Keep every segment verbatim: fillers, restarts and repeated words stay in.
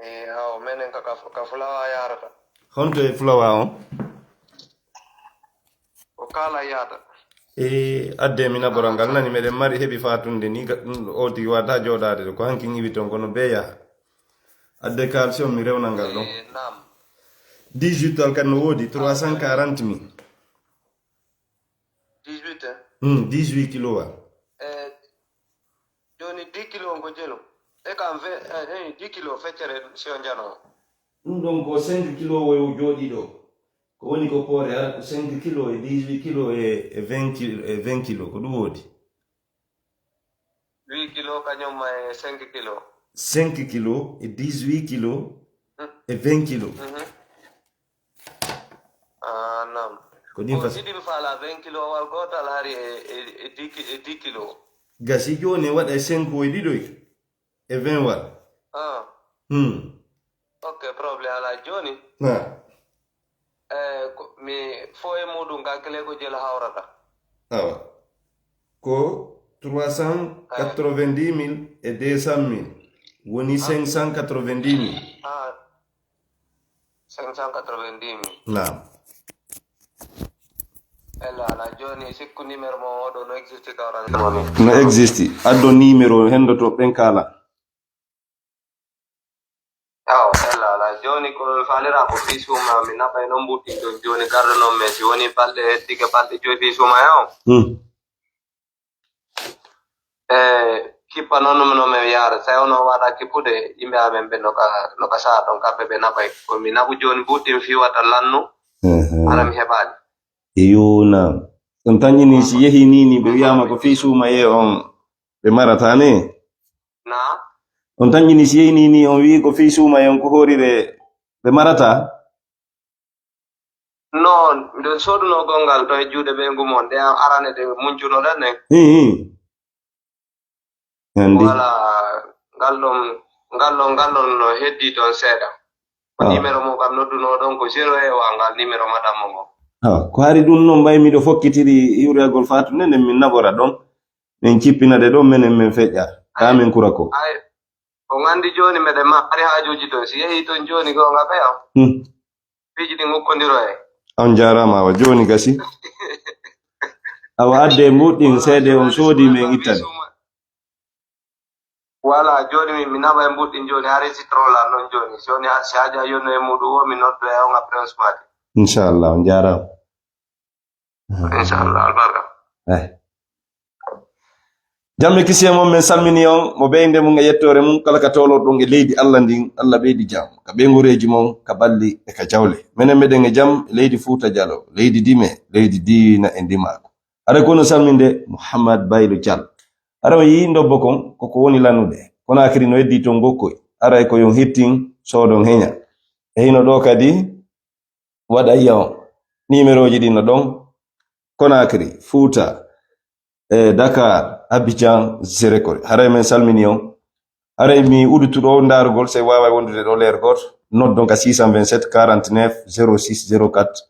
E, awa, menen ka, ka, ka fulawa yarata. Honto e fulawa on? Ko kala yata. E, adde mi naɓoral ngal nani meɗen mari heɓi fatunde ni ga-, ɗum ɗo o tigi wata joɗade ɗo. Ko hanki iwi ton kono be yaha. Adde calcium mi rewna ngal ɗon. E, nam. dix-huit al kan no wodi trois cent quarante mille. dix-huit, eh? Hmm, dix-huit kilo wa. E, joni dix kilo on ko jelu. E kam ve-, e, e, dix kilo feccere si o jano. Ɗum ɗon ko cinq kilo wo o jooɗi ɗo. Ko woni ko poore, ara ko cinq kilo e dix-huit kilo e, e vingt kilo, e vingt kilo, ko ɗum woodi? Huit kilo kañum ma e cinq kilo. Cinq kilo e dix-huit kilo e vingt kilo. Mhm. Ah, nam. Ko ɗin fas- ɗiɗi mi faala vingt kilo wal gootal hari e, e, e dix ki-, e dix kilo. Gasi jooni waɗa e cinq e ɗiɗoy. E vingt waɗa. Ah. Hmm. Ok, problème alaa. Jooni, ah, eh, ko, mi fo e muɗum, calcule ko jelu hawrata. Awa. Ko trois cent quatre-vingt-dix mille e deux cent mille. Woni cinq cent quatre-vingt-dix mille. Ah. Cinq cent quatre-vingt-dix mille. Naam. Ella, ala jooni, sikku numéro mo oɗo no existe ka oran. No existe. Addo numéro hendo to ɓen kala. Aw, ella, ala jooni ko mi faalira ko fii suuma, mi naɓay non mbuɗɗin ɗon jooni gardo non, mais si woni balɗe hettike balɗe joyi fii suuma yaw. Hmm. E, kippa noon no, no mi yaara. Tawi ono waɗa kippude, yimɓe amen ɓe no ka, no ka saha ɗon, kamɓe ɓe naɓay. Ko mi naɓu jooni mbuɗɗin fii wata lannu, mhm, hara mi heɓaali. Iyo, naam. On tan ini si yehi ni, ni ɓe wi'ama ko fii suumaye on ɓe marata ne? Na? On tan ini si yehi ni, ni on wi'i ko fii suumaye on ko hoorire ɓe marata? Non, miɗon sooduno gonngal to e juuɗe ɓe ngumon, ɗe arane ɗe muncunoɗen ɗen. Hii, hii. Andi. Wala, ngal ɗon, ngal ɗon, ngal ɗon no heddi toon seeɗa. Ko, ah, numéro mo kam nodduno ɗon ko zéro e wa ngal numéro madame mo. Ah, ko hari ɗum noon mbay miɗo fokkitiri iwriyagol faatu nden, nden min naɓora ɗon. Min cippina ɗe ɗon, menen min feƴƴa. Ka min kura ko. Ay, on anndi jooni meɗen mari haajuuji toon. Si yehii toon jooni ko nga ɓeya. Hmm. Piiji ɗin ukkondiro e. On jaaraama, awa jooni gasi. Awa adde mbuɗɗin seede on soodi men ittani. Wala, jooni mi, mi naɓa e mbuɗɗin jooni, hari si trola non jooni. Jooni a, si haja yonno e muɗum o, mi noddo e on après on sumati. Inchallah, on jaaraama. Inchallah, albarka. Eh. Jam e kisiyee mon, min salmini on, mo ɓeynde mum e yettoore mum, kala ka towloɗon e leydi Allah ndin, Allah ɓeydi jam, ka ɓeynguureeji mon, ka ɓalli e ka jawle. Menen meɗen e jam, leydi Fuuta Jaloo, leydi dime, leydi diina e ndimaagu. Haray ko no salminde Muhammad Baylo Diallo. Haray on yi'i ndobbo kon, ko ko woni lannude. Konaakiri no heddii ton gokkoy. Haray ko yon hittin, soodon heña. E hino ɗoo kadi, waɗa yiya on. Nimerooji ɗin no ɗon, Conakry, Fouta, e Dakar, Abidjan, Zérékore. Haray men salmini on. Haray mi udutu ɗo ndaarugol, sey waaway wondude ɗo leer gooto. Noddon ka six cent vingt-sept quarante-neuf zéro six zéro quatre.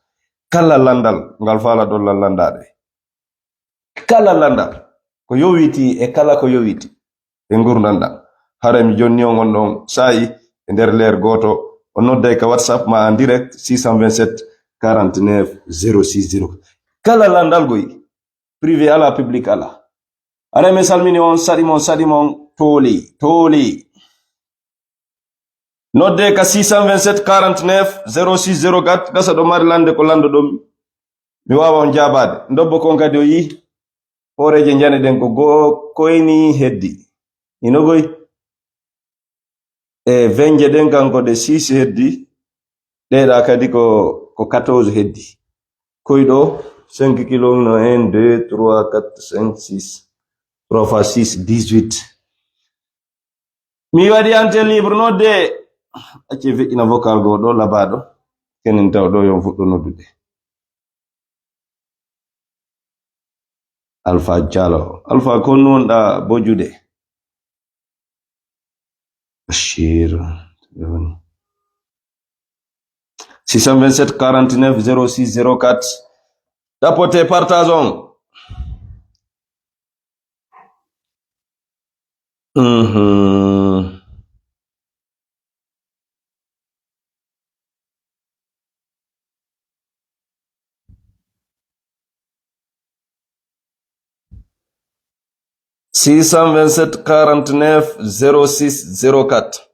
Kala lanndal ngal faala ɗon lan lanndaade. Kala lanndal ko yowiti e kala ko yowiti e ngurndan ɗan. Haray mi jonni on on ɗon saa'i e nder leer gooto, on nodday ka WhatsApp ma en direct six cent vingt-sept quarante-neuf zéro six zéro. Kala lanndal goy, privé ala, public ala. Haray mi salmini on, saɗi mon, saɗi mon, tooli, tooli. Nodde ka six cent vingt-sept quarante-neuf zéro six zéro quatre, gasa ɗo mari lande ko lanndo ɗon mi. Mi waawa on jaabaade. Ndobbo kon kadi o yi'i. Hooreeje njane ɗen ko goo koyni heddi. Ino goy. E venje ɗen kanko ɗe six heddi. Ɗeeɗa kadi ko, ko quatorze heddi. Koy ɗo cinq kilo no un, deux, trois, quatre, cinq, six. Trois fois six, dix-huit. Mi waɗi antenne libre nodde. Acce feƴƴina vocal goo ɗo labaaɗo. Kenen taw ɗo yon fuɗɗo noddude. Alpha Diallo. Alpha, ko honno wonɗa bojude? Bachir. Six cent vingt-sept quarante-neuf zéro six zéro quatre. Tapote partage on. Mhm. Six cent vingt-sept quarante-neuf zéro six zéro quatre.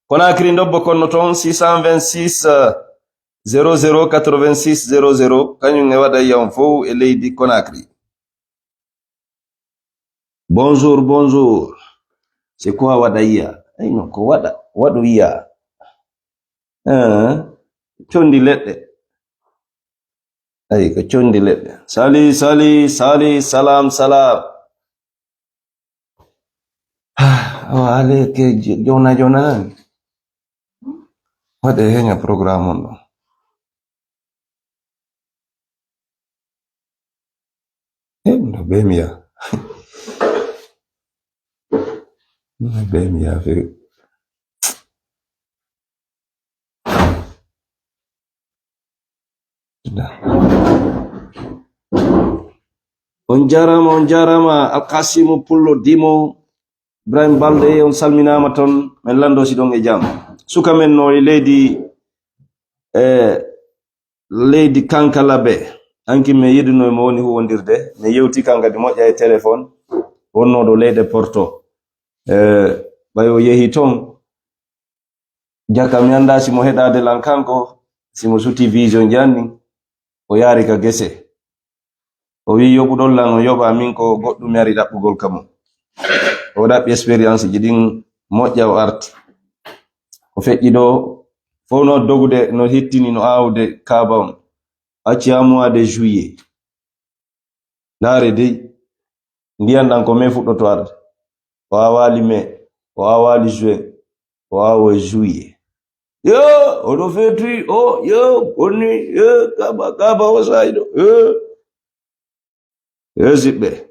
Conakry, ndobbo konno toon, six cent vingt-six, euh, zéro zéro quatre-vingt-six zéro zéro, kañum e waɗa yam fof e leydi Conakry. Bonjour, bonjour. C'est quoi waɗa yiya? Ay, non, ko waɗa, waɗu yiya. Eh, condi leɗɗe. Ay, ko condi leɗɗe. Sali, sali, sali, salam, salam. Awa, ale ke j-, jona, jona nani. Waɗe heña programme on ɗo. Eh, no be mi ya. No be mi ya fe. On jarama, on jarama, Alkasimu Pullo Dimo, Ibrahim Balde, on salminama ton, men lando si ɗon e jam. Suka men no e leydi, e leydi Kankalabe. Hanki men yiɗuno e mo woni huwondirde, men yewti kan kadi moƴƴa e téléphone, wonno ɗo leyɗe Porto. E ɓay o yehi ton, Jaka, mi anndaa si mo heɗaade lan kanko, si mo suti vision janni, o yaari ka gese. O wi'i, "Yoɓuɗon lan, on yoɓa min ko goɗɗum mi ari ɗaɓɓugol ka mo." O ɗaɓɓi expérience ji ɗin moƴƴa, o arti. Ko feƴƴi ɗo, fof no dogude, no hettini, no aawde kaaba on. Acci haa mois de juillet. Ndaare dey, ndiyan ɗan ko mai fuɗɗoto arde. O awaali mai, o awaali juin, o awo e juillet. Yo, oɗo feetuyi, o, yo, koni, yo, kaba, kaba, o saayi ɗo, yo. Yo, siɓɓe.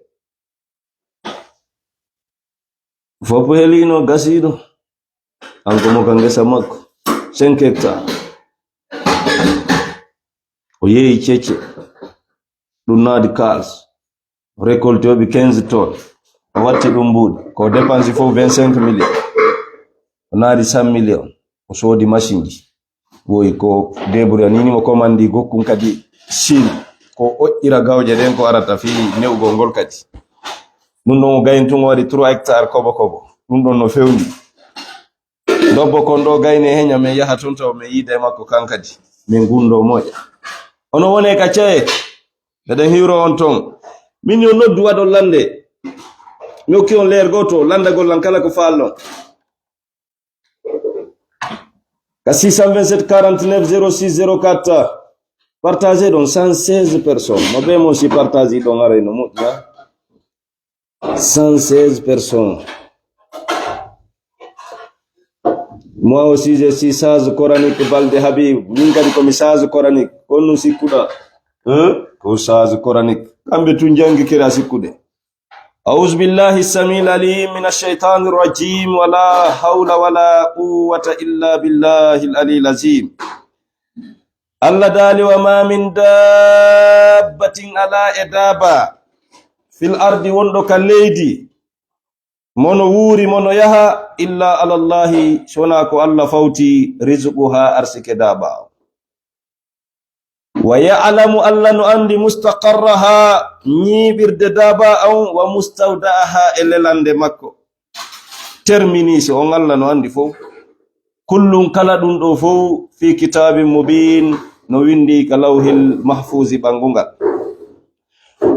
Fof heliino gasiino. Kanko mo ka ngesa makko, cinq hectares. O yeeyi cecce. Ɗum naadi kaas. O récolté oɓi quinze tonnes. O watti ɗum mbuuɗi. Ko dépense fof vingt-cinq millions. O naadi cent millions. O soodi machine ji. Woyi ko débrouillé ni, ni mo commande gokkun kadi Chine. Ko oƴƴira gawƴe ɗen ko arata fii ne'ugol ngol kadi. Ɗum ɗon o gayin tun o waɗi trois hectares kobo kobo. Ɗum ɗon no fewndi. Dobbo kon ɗo gayne heña, men yaha tun taw men yiida e makko kan kadi. Men gundo moƴƴa. Ono wone ka ceye. Meɗen hiwro on ton. Min yo noddu waɗon lande. Mi hokki on leer gooto, landagol lan kala ko faallon. Ka six cent vingt-sept quarante-neuf zéro six zéro quatre, partagé ɗon cent seize personnes. Mo ɓe mo si partagé ɗon aray no moƴƴa. Cent seize personnes. Moi aussi, je suis sage coranique, Balde Habib. Min kadi ko mi sage coranique. Ko honno sikkuɗa? Hein? Ko sage coranique. Kamɓe tun jangi kira sikkude. أعوذ بالله السميع العليم من الشيطان الرجيم. ولا حول ولا قوة إلا بالله العلي العظيم. Allah daali, "Wa ma min dabbatin," alaa e daaba, "fil ardi," wonɗo ka leydi, mono wuuri, mono yaha, "illa ala Allahi," so wonaa ko Allah fawti, "rizquha," arsike daaba on. "Wa ya'lamu," Allah no anndi, "mustaqarraha," ñiiɓirde daaba on, "wa mustawda'aha," e lelande makko. Termini, si on Allah no anndi fow. "Kullun," kala ɗum ɗo fow, "fi kitabin mubin," no winndi ka lawhil mahfuzi ɓanngungal.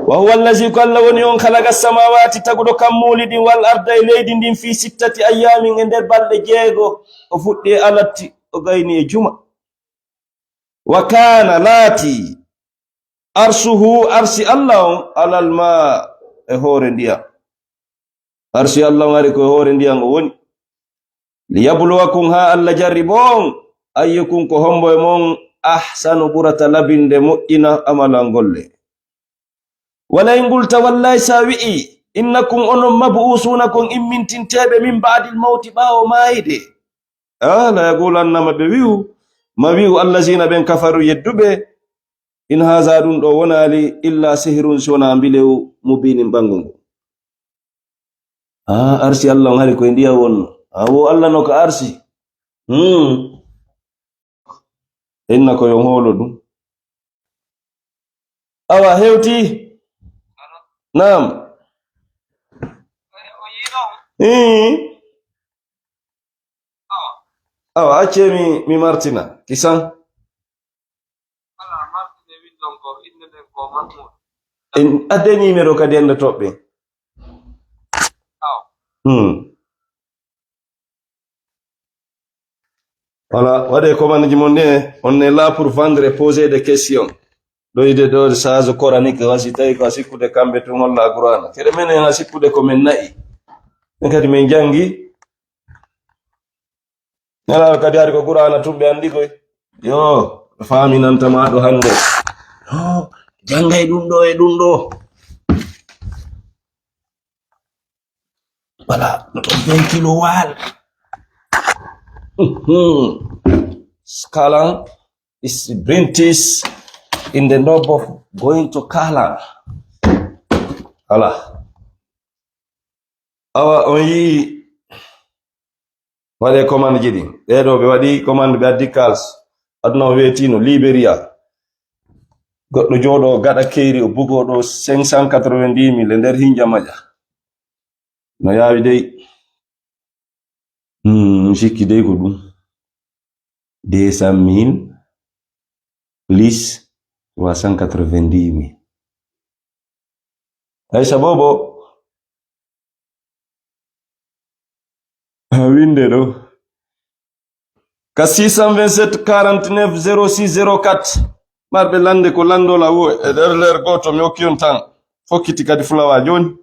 "Wa huwa allazi," ko Allah woni on, "khalaqa samawati," taguɗo kammuuli ɗin, "wal arda," e leydi ndin, "fi sittati ayyamin," e nder balɗe jeego. O fuɗɗi e alatti, o gayni e juma. "Wa kana," laati, "arshuhu," arsi Allah on, "alal ma," e hoore ndiyam. Arsi Allah on ari ko e hoore ndiyam o woni. "Liyabluwakum," haa Allah jarribo on, "ayyukum," ko hombo e mon, "ahsanu," ɓurata labinde, moƴƴina amalan golle. "Wala in qulta," wallahi sa wi'i, "innakum," onon, "mab'usuna," kon immintinteeɓe, "min ba'dil mawti," ɓaawo maayde. Ah, la yaqulanna, ma ɓe wi'u, ma wi'u, "allazina," ɓen, "kafaru," yedduɓe, "in haza," ɗum ɗo wonaali, "illa sihrun," si wonaa mbilewu, "mubinin," ɓanngungu. Ah, arsi Allah on hari koye ndiyam wonno. Ah, wo Allah no ka arsi. Hmm. Inna ko yo hoolo ɗum. Awa, hewti. Naam. Ii. Awa, accee mi, mi martina. Kisan. En adde numéro kadi en ɗo toɓɓe. Hmm. Voilà, waɗee commande ji mon ɗe, on est là pour vendre et poser des questions. Ɗo ide ɗo saazo coranique, wasi tawi ko a sikkude kamɓe tun holla Qur'ana. Kede menen a sikkude ko men na'i. Men kadi men jangi. Nelaɗo kadi hari ko Qur'ana tun ɓe andi koy. Yo, ɓe faaminanta ma ɗo hande. Yo, jangay ɗum ɗo e ɗum ɗo. Voilà, no ɗon ben kilo wal. Mhm. Kalan is British in the knob of going to Kalan. Voilà. Awa on yii waɗe commande ji ɗin. Ɓee ɗo ɓe waɗi commande ɓe addi kals. Aduna o weetino Liberia. Goɗɗo jooɗo gaɗa keyri o bugo ɗo cinq cent quatre-vingt-dix mille e nder hinja maƴa. No yaawi dey. Hmm, mi sikki dey ko ɗum. Deux cent mille plus trois cent quatre-vingt-dix mille. Ay sabobo. Ha winde ɗo. Ka six cent vingt-sept quarante-neuf zéro six zéro quatre. Marɓe lande ko landola wo e nder leer gooto mi hokki on tan. Fokkiti kadi fulawa jooni.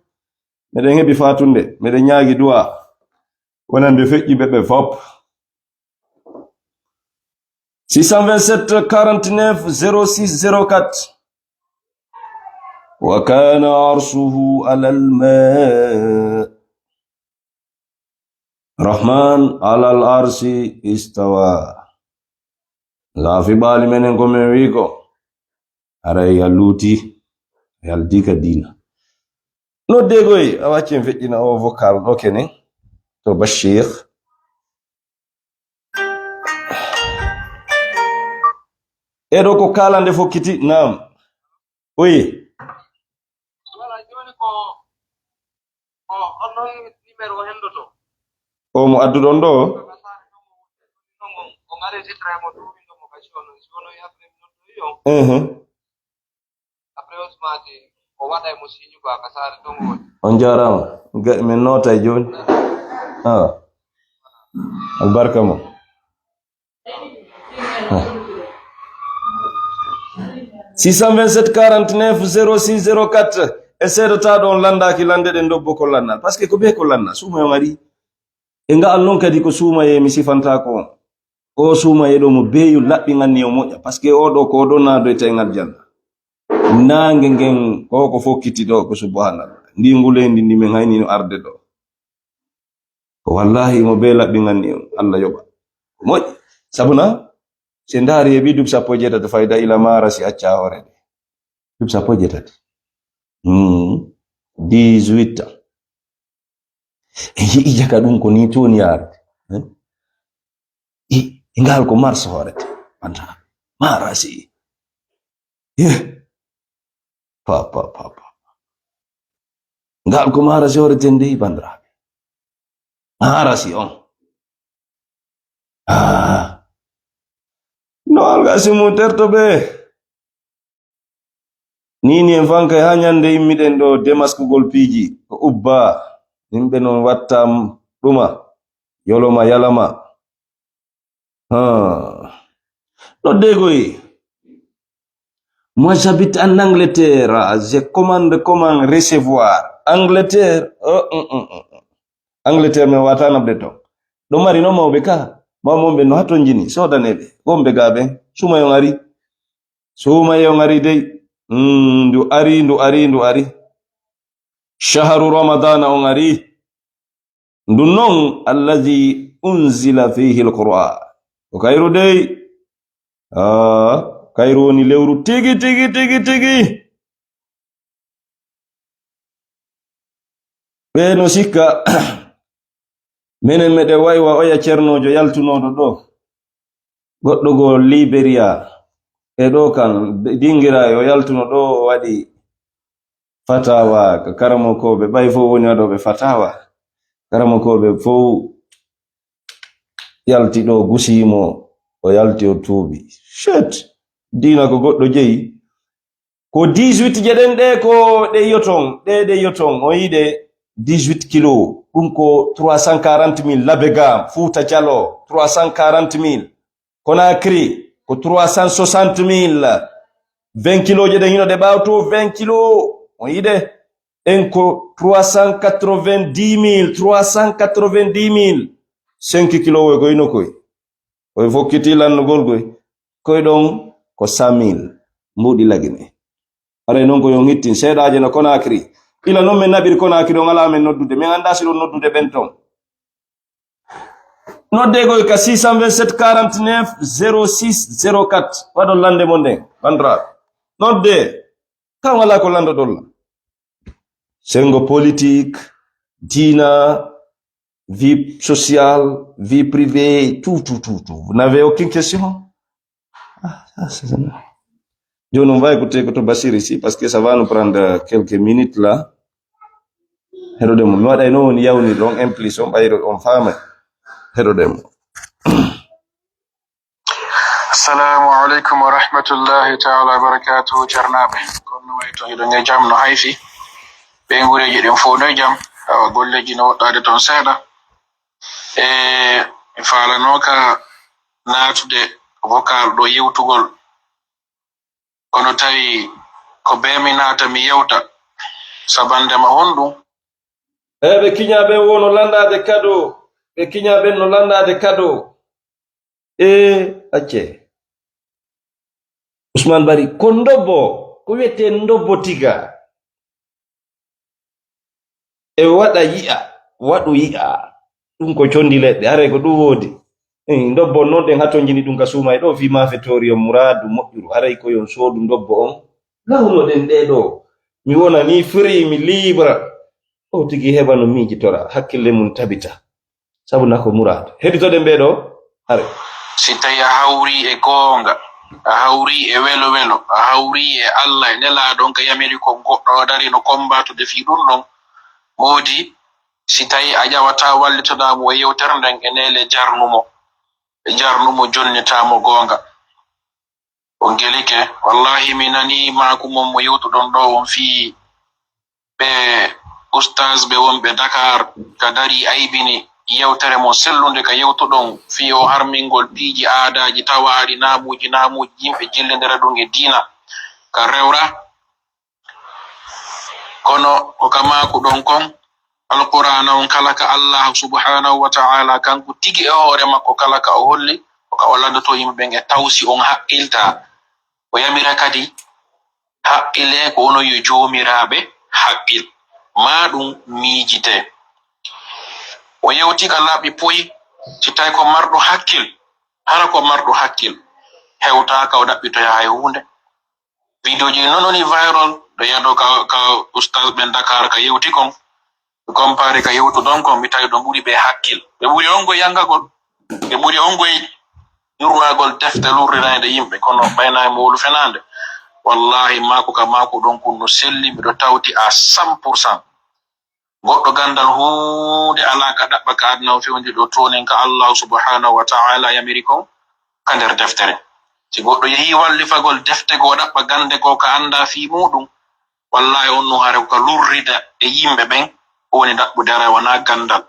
Meɗen heɓi fatunde. Meɗen ñaagi du'a. Wonande feƴƴiɓe ɓe fop. Six cent vingt-sept quarante-neuf zéro six zéro quatre. وكان عرشه على الماء. رحمن على العرش استوى. Laafi baali menen ko men wiiko. Aray a luuti, a yalti ka diina. Noddeegoy, a waccen feƴƴina o vocal ɗo kene. To Bashir. E ɗo ko kala nde fokkiti, naam. Oui. Voilà, jooni ko, ko on ɗon numéro o hendoto. O mo adduɗon ɗo? On, on enregistré mo, ɗum winndo mo ka si on, si on, après, mi noddoyi on. Mhm. Après, Ousmane, o waɗay mo signe quoi, ka saare ton woni. On jaaraama. Ga-, min nootay jooni. Ah. Albarka mo. Ah. Six cent vingt-sept quarante-neuf zéro six zéro quatre. E seedata ɗo on landaaki lande ɗen dobbo ko lannal. Parce que ko be ko lanna. Suumo yo ngari. E nga'al non kadi ko suumayee mi sifantaako on. O suumayee ɗo mo beeyu laɓɓinganni o moƴƴa, parce que o ɗo ko o ɗo naadoyta en aljanna. Naange ngen ko ko fokkiti ɗo ko subhanallah. Ndi nguleendi ndi men hayni no arde ɗo. Ko wallahi mo bee laɓɓinganni on, Allah yoɓa. Ko moƴƴi. Sabuna, si ndaari e ɓi duuɓi sappo e jeetati fayda ila maara si acca hoore de. Duuɓi sappo e jeetati. Hmm. Dix-huit ans. E yi'i jaka ɗum ko ni tooni yaade. Eh? I, i ngal ko mars hoorete. Banta. Marasi. Eh. Pa, pa, pa, pa. Ngal ko marasi hoorete ndi bandiraɓe. Marasi on. Ah. No algasi mum terto ɓe. Nii ni en fankay haa ñannde immiɗen ɗo demaskugol piiji, ko ubba, yimɓe non watta ɗuma, yoloma yalama. Haa. Noddeegoy. Moi, j'habite en Angleterre. Je commande comment recevoir. Angleterre. Oh, mm, mm, mm. Angleterre, mi wata naɓde ton. Ɗo mari no mawɓe ka. Mawɓe ɓe no hatonjini. Sodaneɓe. Wonɓe ga ɓen. Sumayon ari. Suumaye on ari dey. Mm, ndu ari, ndu ari, ndu ari. Shahru Ramadana on ari. Ndu non allazi unzila fihi alquran. Ko kayru dey. Ah, kayru woni lewru tigi, tigi, tigi, tigi. Ɓe no sikka, menen meɗen waywa oya cernoojo yaltunooɗo ɗo. Goɗɗo go Liberia. E ɗo kan, dingiraayo yaltuno ɗo o waɗi fatawa, ka karamokooɓe, ɓay fof woni waɗooɓe fatawa. Karamokooɓe fow yalti ɗo, gusiimo, o yalti, o tuubi. Shit! Diina ko goɗɗo jeyi. Ko dix-huit jeɗen ɗe, ko ɗe yoton, ɗe, ɗe yoton. O yiɗe dix-huit kilo. Ɗum ko trois cent quarante mille. Labega, Fuuta Jalo, trois cent quarante mille. Conakry ko trois cent soixante mille. Vingt kilo jeɗen hino ɗe ɓaawto vingt kilo. O yiɗe. En ko trois cent quatre-vingt-dix mille, trois cent quatre-vingt-dix mille. Cinq kilo woy ko ino koy. Koye fokkiti lannugol koye. Koye ɗon ko cent mille. Mbuuɗi lagine. Haray non ko yo ngittin seeɗaaje no Conakry. Ila non men naɓiri Conakry on alaa men noddude. Men anndaa si ɗon noddude ɓen ton. Nodde koye ka six cent vingt-sept quarante-neuf zéro six zéro quatre. Waɗon lande mon nden, banndiraaɓe. Nodde. Kan alaa ko landoɗon la. Senngo politique, diina, vie sociale, vie privée, tout, tout, tout, tout. Vous n'avez aucune question? Ah, ça, c'est ça. Jooni on mbaawi ko tee ko to Bachir ici, parce que ça va nous prendre quelques minutes là. Heɗoɗen mo. Mi waɗay noon woni yawnir on implice on ɓayro on faamay. Heɗoɗen mo. Assalamu alaikum wa rahmatullahi ta'ala wa barakatuhu, ceernaaɓe. Kono no wayi to hiɗon e jam no hayfi. Ɓe ngureeji ɗin fow no e jam. Awa golleeji no woɗɗaade toon seeɗa. E mi faalanooka naatude vocal ɗo yewtugol. Kono tawi ko bee mi naata mi yewta. Sabande ma honɗum? E ɓe kiñaa ɓen wo no landaade kado. Ɓe kiñaa ɓen no landaade kado. E acce. Ousmane Bari, ko ndobbo, ko wiyetee ndobbo tiga. E waɗa yi'a, waɗu yi'a. Ɗum ko condi leɗɗe, haray ko ɗum woodi. Eh, ndobbo on noon ɗen hatonjini ɗum ka suuma e ɗo fii maafe toriyon muraadu moƴƴuru. Haray ko yon soodu ndobbo on. Lawnoɗen ɗee ɗoo. Mi wona nii free, mi libre. O tigi heɓa no miijitora, hakkille mum tabita. Sabu na ko muraadu. Heɗitoɗen ɓee ɗoo, hare. Si tawi a hawri e goonga, a hawri e welo welo, a hawri e Allah e Nelaaɗo on ka yamiri ko goɗɗo o dari no kombatude fii ɗum ɗon, moodi si tawi a ƴawataa wallitoɗaa mo e yewtere nden e neele jarnumo, e jarnumo jonnitaa mo goonga. On gelike, wallahi mi nanii maaku mon mo yewtuɗon ɗoo on fii ɓe ustaas ɓe wonɓe Dakar ka darii aybini yewtere mon sellunde ka yewtuɗon fii o harmingol piiji aadaaji tawaaɗi naamuuji, naamuuji yimɓe jillindira ɗum e diina ka rewra. Kono ko ka maakuɗon kon, Alqur'aana on kala ka Allaahu subhaanahu wa ta'aala kanko tigi e hoore makko kala ka o holli, ko ka o lanndotoo yimɓe ɓen e taw si on haqqiltaa. O yamira kadi, haqqilee ko onon yo joomiraaɓe haqqil, maa ɗum miijitee. O yewti ka laaɓi poy, si tawi ko marɗo hakkil, hara ko marɗo hakkil, hewtaaka o ɗaɓɓitoya hay huunde. Vidéo ji non woni viral, ɗo yado ka, ka ustaz ɓen Dakar ka yewti kon. Mi compare ka yewtuɗon kon, mi tawi ɗo ɓuri ɓe hakkil. Ɓe ɓuri on goy yangagol. Ɓe ɓuri on goy yurnagol defte lurriraynde yimɓe, kono ɓayna e moolu fenaande. Wallahi, maaku ka maaku ɗon kun no selli, miɗo tawti à cent pour cent. Goɗɗo gandal huunde alaa ka ɗaɓɓa ka aduna o fewndi ɗo toonin ka Allahu subhanahu wa ta'ala yamiri kon ka nder deftere. Si goɗɗo yehi wallifagol defte goo ɗaɓɓa gande goo ka anda fii muɗum, wallahi on nun hare ko ka lurrida e yimɓe ɓen o woni ɗaɓɓude, aray wonaa gandal.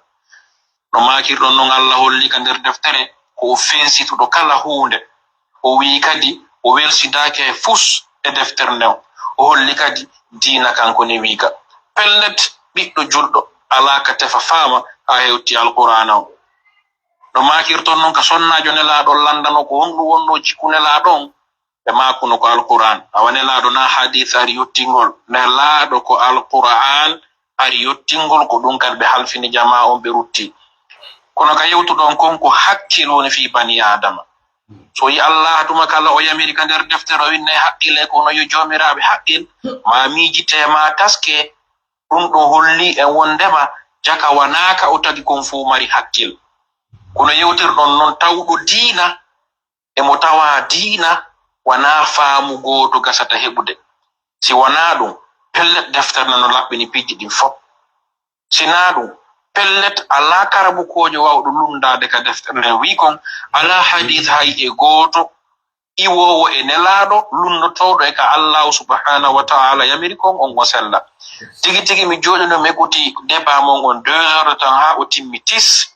No maakirɗon non, Allah holli ka nder deftere ko o fensituɗo kala huunde. O wi'i kadi o welsidaaki hay fus e deftere nden. O holli kadi diina kan ko newiika. Pellet, ɓiɗɗo julɗo alaa ka tefa faama haa hewti Alqur'aana on. No maakirton non ka sonnaajo Nelaaɗo on lanndano ko honɗum wonnoo jikku Nelaaɗo on, ɓe maakuno ko Alqur'aan. Awa Nelaaɗo na hadiis ari yottingol, Nelaaɗo ko Alqur'aan ari yottingol, ko ɗum kadi ɓe halfini jamaa on ɓe rutti. Kono ka yewtuɗon kon ko hakkil woni fii banii Aadama. So yi Allah tuma kala o yamiri ka nder deftere o winnay haqqille ko no yo joomiraaɓe haqqil, ma miijite ma taske, ɗum ɗo holli en wondema jaka wanaaka o tagi kon fow mari haqqil. Kono yewtirɗon non tawɗo diina e mo tawa diina wanaa faamu gooto gasata heɓude. Si wanaa ɗum, pellet deftere no laɓɓini piiji ɗin fow. Si naa ɗum, Pellet, alaa karabukoojo waawɗo lunndaade ka deftere nden. Wii kon, alaa hadiis hay e gooto iwoowo e Nelaaɗo, lunndotooɗo e ka Allaahu subhaanahu wa ta'aala yamiri kon, on o sella. Tigi tigi mi jooɗino mi écouti débat mon on deux heures de temps haa o timmi tis.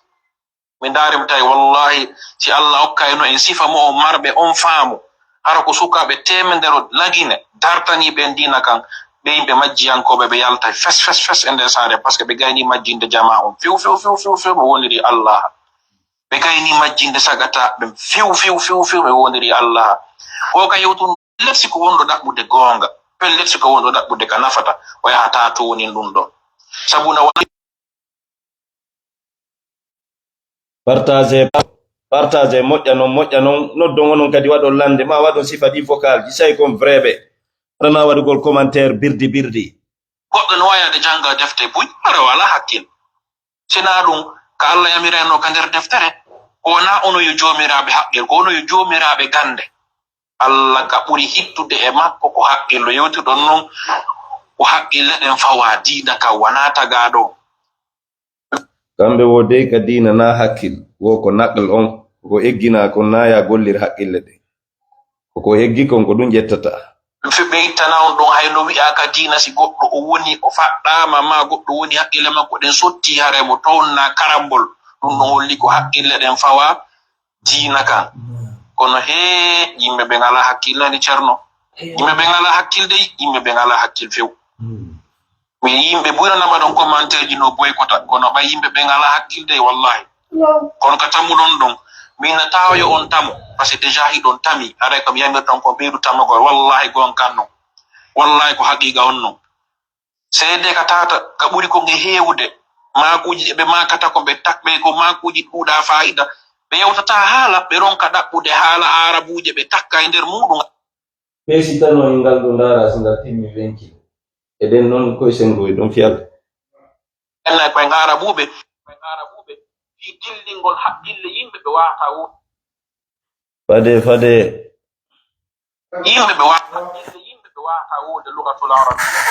Mi ndaari mi tawi, wallaahi, si Allah okkayno en sifa mo on marɓe on faamu, hara ko sukaaɓe teemedere lagine dartanii ɓen diina kan, ɓe yimɓe majjiyankooɓe ɓe yaltay fes, fes, fes e nder saare, parce que ɓe gaynii majjinde jamaa on few, few, few, few, few, ɓe wondirii Allah. Ɓe gaynii majjinde sagata ɓen few, few, few, few, ɓe wondirii Allah. Ko ka yewtun, pellet si ko wonɗo ɗaɓɓude goonga, pellet si ko wonɗo ɗaɓɓude ka nafata, o yahataa toonin ɗun ɗon. Sabu na wa- Partage, partage, moƴƴa non, moƴƴa non. Noddon onon kadi waɗon lande, ma waɗon sifa ɗi vocal ji, say kon vrai ɓe. Aɗa na waɗugol commentaire birdi birdi. Goɗɗo no waawi yaade jannga defte buy, hara o alaa hakkil. Sinaa ɗun, ka Allah yamirayno ka nder deftere, ko wonaa onon yo joomiraaɓe haqqil, ko onon yo joomiraaɓe gannde. Allah ka ɓuri hittude e makko ko haqqillo. Yewtuɗon non ko haqqille ɗen fawaa, diina kan wanaa tagaaɗo. Kamɓe wo dey ka diina na hakkil, wo ko naql on, ko egginaa kon na ya gollir haqqille ɗen. Ko ko eggi kon ko ɗun ƴettata. Fe ɓe ittana on ɗon, hay no wi'aa ka diina, si goɗɗo o woni, o faɗɗaama, ma goɗɗo woni haqqille makko ɗen sotti, haray mo towna karambol. Ɗun ɗon holli ko haqqille ɗen fawaa diina kan. Kono hee, yimɓe ɓen alaa hakkil nani, Cerno. Yimɓe ɓen alaa hakkil dey, yimɓe ɓen alaa hakkil few. Mi yimɓe buy no naɓa ɗon commentaire ji no boykota, kono ɓay yimɓe ɓen alaa hakkil dey, wallahi. Kono ka tamuɗon ɗon, min na tawa yo on tamu, parce que déjà hiɗon tami, haray ko mi yamirton ko ɓeydu tamagol, wallahi gon kan non. Wallahi ko haqiqa on non. Seede ka tata, ka ɓuri ko nge heewude. Maakuuji ɗi ɓe maakata ko ɓe tak-, ɓe ko maakuuji ɗuuɗa faayida. Ɓe yewtata haala, ɓe ronka ɗaɓɓude haala aarabuuje, ɓe takka e nder muuɗum. Peesi tan o e ngal ɗo ndaara si ngal timmi wenki. Eɗen noon koye senngo e ɗum fiyal. Enen koye aarabuuɓe, koye aarabuuɓe, fii dillingol haqqille yimɓe ɓe waawata wo. Fade, fade. Yimɓe ɓe waawata haqqille yimɓe ɓe waawata wowde lugatul arabiyya.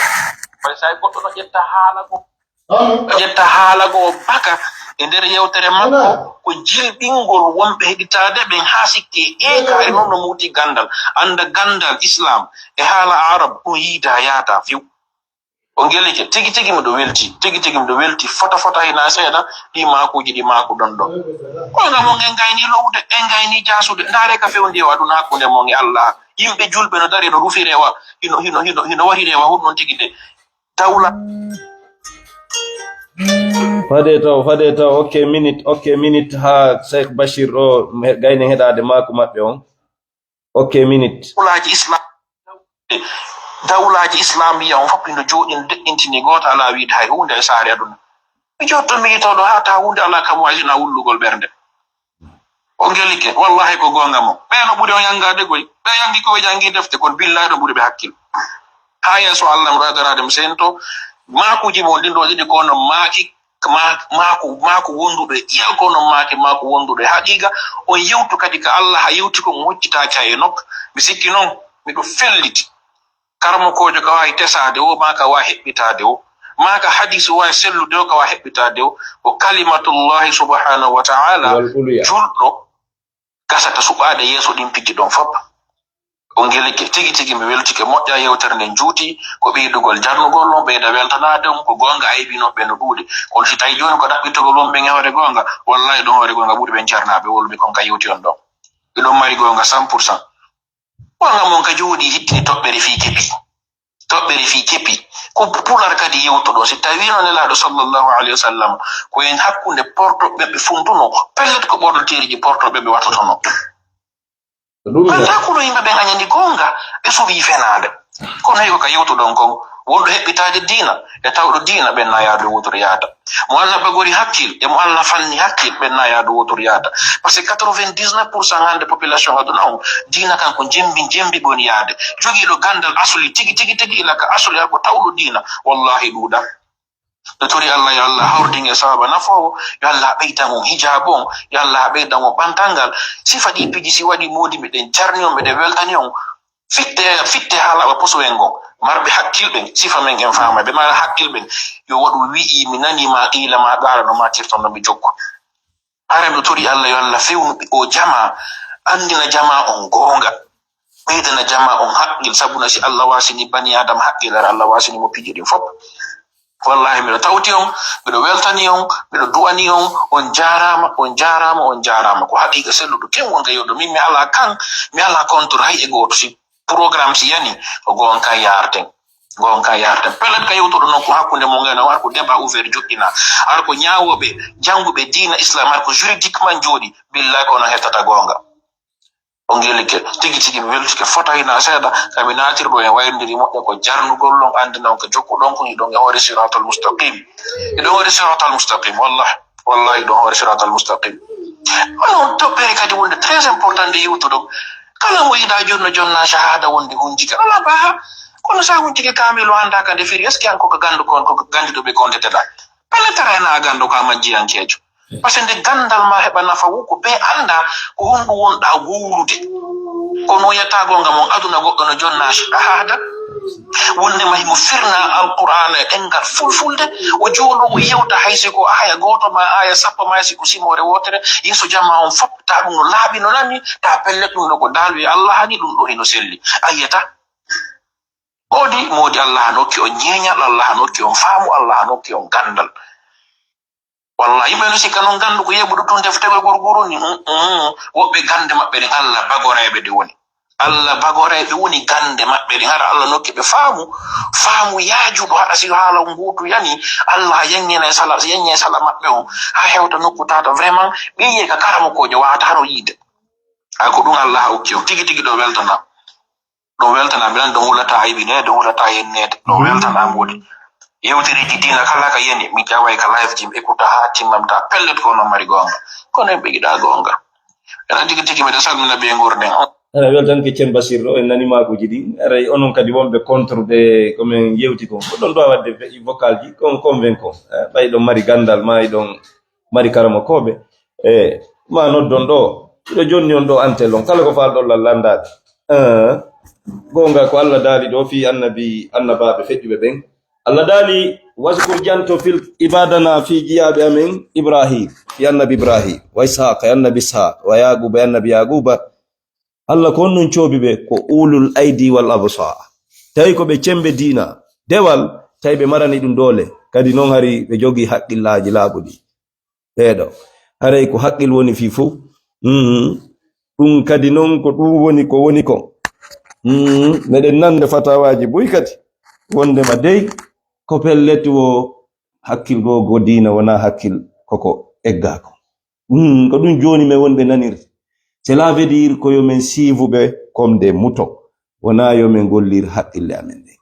Kono so goɗɗo no ƴetta haala goo, no ƴetta haala goo baka e nder yewtere makko, ko jilɓingol wonɓe heɗitaade ɓen haa sikke e kaari noon no muuti ganndal. Annda ganndal Islam e haala Arab ɗum yiida yaata few. O ngelike, tigi tigi miɗo welti, tigi tigi miɗo welti fota fota hina seeɗa, ɗi maakuuji ɗi maakuɗon ɗo. Kono mo en gayni lowde, en gayni jaasude, ndaare ka fewndi e aduna hakkunde mon e Allah. Yimɓe julɓe no dari no rufi rewa, hino, hino, hino, hino wari rewa honɗon tigi de. Dawla. Fade taw, fade taw, ok minute, ok minute ha Cheikh Bachir ɗo, he-, gayni heɗade maaku maɓɓe on. Ok minute. Dawlaaji Islam, dawlaaji Islamiyya on fof ino jooɗi no deƴƴintini gooto alaa wiide hay huunde e saare aduna. Mi jotto mi yitoo ɗo haa taa huunde alaa kam waasina wullugol ɓernde. O ngelike, wallahi ko goonga mo. Ɓee no ɓuri on yanngaade goy. Ɓee yanngi ko ɓe janngi defte kon, billahi ɗo ɓuri ɓe hakkil. Haa yeeso Allah mo ɗo daraade mo sento. Maakuuji mo ɗin ɗo ɗiɗi ko no maaki, ma-, maaku, maaku wonduɗo e ƴiyal ko no maaki, maaku wonduɗo e haqiiqa. On yewtu kadi ka Allah, haa yewti kon hoccitaaki hay e nokka. Mi sikki noon, miɗo felliti. Karamokoojo ka waawi tesaade o, maa ka waawi heɓɓitaade o, maa ka hadiis waawi sellude o, ka waawi heɓɓitaade o, ko kalimatullahi subhanahu wa ta'ala, julɗo gasata suɓaade yeeso ɗin piji ɗon fop. O ngelike, tigi tigi mi weltike, moƴƴa yewtere nden juuti, ko ɓeydugol jarnugol on, ɓeyda weltanaade on, ko goonga aybinooɓe no ɗuuɗi. Kono si tawi jooni ko ɗaɓɓitogol wonɓe e hoore goonga, wallahi ɗon hoore goonga ɓuri ɓen jarnaaɓe woluɓe kon ka yewti on ɗon. Miɗon mari goonga cent pour cent. Wonga mon ka jooɗi hittini toɓɓere fii keɓi. Toɓɓere fii keɓi. Ko pular kadi yewtuɗo. Si tawino Nelaaɗo sallallahu alayhi wa sallam, ko en hakkunde portoɓe ɓe funduno, pellet ko ɓornoteeriji portoɓe ɓe watotono. Ɗum ne. Annda kuno yimɓe ɓen añani goonga, ɓe suɓii fenaande. Kono hiko ka yewtuɗon kon, wonɗo heɓɓitaade diina, e tawɗo diina, ɓen na yaadu wotoro yaada. Mo Allah bagori hakkil, e mo Allah fanni hakkil, ɓen na yaadu wotoro yaada. Parce que quatre-vingt-dix-neuf pour cent hannde population aduna on, diina kan ko jembi, jembi ɓe woni yaade. Jogiiɗo ganndal asuli tigi, tigi, tigi, ila ka asuli, ko tawɗo diina, wallahi ɗuuɗa. Ɓe tori Allah, yo Allah hawridin e sababa nafoowo, yo Allah ɓeydan on hijaabu on, yo Allah ɓeydan on ɓantal ngal. Sifa ɗi piji si waɗi moodi, miɗen jarni on, miɗen weltani on. Fitte, fitte haala ɓa posuwel ngol. Marɓe hakkil ɓen, sifa men en faama, ɓe mara hakkil ɓen, yo waɗu wi'i, mi nani ma, qiila ma, qaala, no matirton, no ɓe jokku. Hara miɗo tori Allah, yo Allah fewnu o jama, anndina jama on goonga, ɓeydana jama on haqqil, sabuna si Allah wasini bani Adama haqqil, hara Allah wasini mo piiji ɗin fof. Wallahi, miɗo tawti on, miɗo weltani on, miɗo du'ani on, on jaaraama, on jaaraama, on jaaraama. Ko haqiiqa selluɗo, ken wonka yewdo. Min mi alaa kan, mi alaa contre hay e gooto. Si programme si yani, ko goonka yarten. Goonka yarten. Pellet ka yewtuɗo non ko hakkunde mon ngena, war ko débat ouvert joɗɗina. Ar ko ñaawooɓe, jannguɓe diina Islam, ar ko juridiquement jooɗi. Billahi ko onon hettata goonga. O ngelike. Tigi tigi mi weltike fota hina seeɗa, ka mi naatirɗo en wayrondiri moƴƴa ko jarnugol on, anndina on ka jokkuɗon ko hiɗon e hoore siratal mustaqim. Hiɗon hoore siratal mustaqim, wallah. Wallahi ɗon hoore siratal mustaqim. Kono toɓɓere kadi wonde très important nde yewtuɗon. Kala mo yiɗa jonno jonna shahada wonde hunjike. Ala baha. Kono sa hunjike kamilo annda ka nde firi. Est-ce que an ko ka gandu kon, ko ka ganduɗo ɓe konteteɗa? Pelle tara ena a gando ka majjiyankejo. Parce que nde gandal ma heɓa nafa wu ko ɓe annda ko honɗum wonɗa wowlude. Kono yatago ngam on aduna goɗɗo no jonna shahada. Wonde ma himo firna Alqur'ana e ɗengal fulfulde. O jooɗo o yewta hay si ko aya gooto ma aya sappo ma hay si ko simore wotere. Yeeso jama on fof ta ɗum no laaɓi no nani ta pellet ɗum ɗo ko daalu e Allah hani ɗum ɗo hino selli. Ayeta. Odi modi Allah han hokki on ñeeñal, Allah han hokki on faamu, Allah han hokki on gandal. Walla yimɓe no sikka noon ganndu ko yeɓude tun defte ɓe gurguru ni. Mm, mm. Woɓɓe gannde maɓɓe ɗen Allah bagoreeɓe ɗe woni. Allah bagoreeɓe woni gannde maɓɓe ɗen. Hara Allah nokki ɓe faamu, faamu yaajuɗo. Haɗa si haala nguutu yani, Allah yanñene sala, yanñe sala maɓɓe on. Ha hewta nokku tata vraiment ɓe yiye ka karamokoojo wawata hano yiide. Ay ko ɗum Allah hokki on. Tigi tigi ɗo weltana. Ɗum weltana, minan ɗum hulata aybineede, ɗum hulata yenneede, ɗum weltana mboɗi. Yewtereeji diina kala ka yani, mi ƴaway ka live ji, mi ekkuta haa timmam ta pellet ko onon mari goonga. Kono en ɓe yiɗa goonga. Enen tigi tigi miɗen salmina ɓe ngurden on. Ene weltanke Cem Basir ɗo, en nani maakuuji ɗi. Aray onon kadi wonɓe contre ɓe ko min yewti kon. Ko ɗon ɗo waɗde fe-, vocal ji, kon convaincre. Eh, ɓay ɗon mari gandal, ma e ɗon mari karamokooɓe. E ma noddon ɗo, miɗo jonni on ɗo antel on, kala ko faalɗon lan landaade. Eh, goonga ko Allah daali ɗo fii annabi, annabaaɓe feƴƴuɓe ɓen. Allah daali, "Waskur janto fil ibadana fii jiyaaɓe amen Ibrahim, fii annabi Ibrahim, wa Ishaq, e annabi Ishaq, wa Yaquba, e annabi Yaquba." Allah ko on nun coobi ɓe, ko ulul aydi wal absar. Tawi ko ɓe cembe diina, dewal, tawi ɓe marani ɗum doole. Kadi noon hari ɓe jogii haqqillaaji laaɓuɗi. Ɓeeɗo. Haray ko haqqil woni fii fof. Mhm. Ɗum kadi noon ko ɗum woni ko woni ko. Mhm. Meɗen nande fatawaaji buy kadi. Wondema dey, ko pellet wo hakkil goo go diina wonaa hakkil koko eggaako. Mhm. Ko ɗum jooni men wonɓe nanirde. Cela veut dire ko yo men siivuɓe comme des moutons. Wonaa yo men gollir haqqille amen ɗen.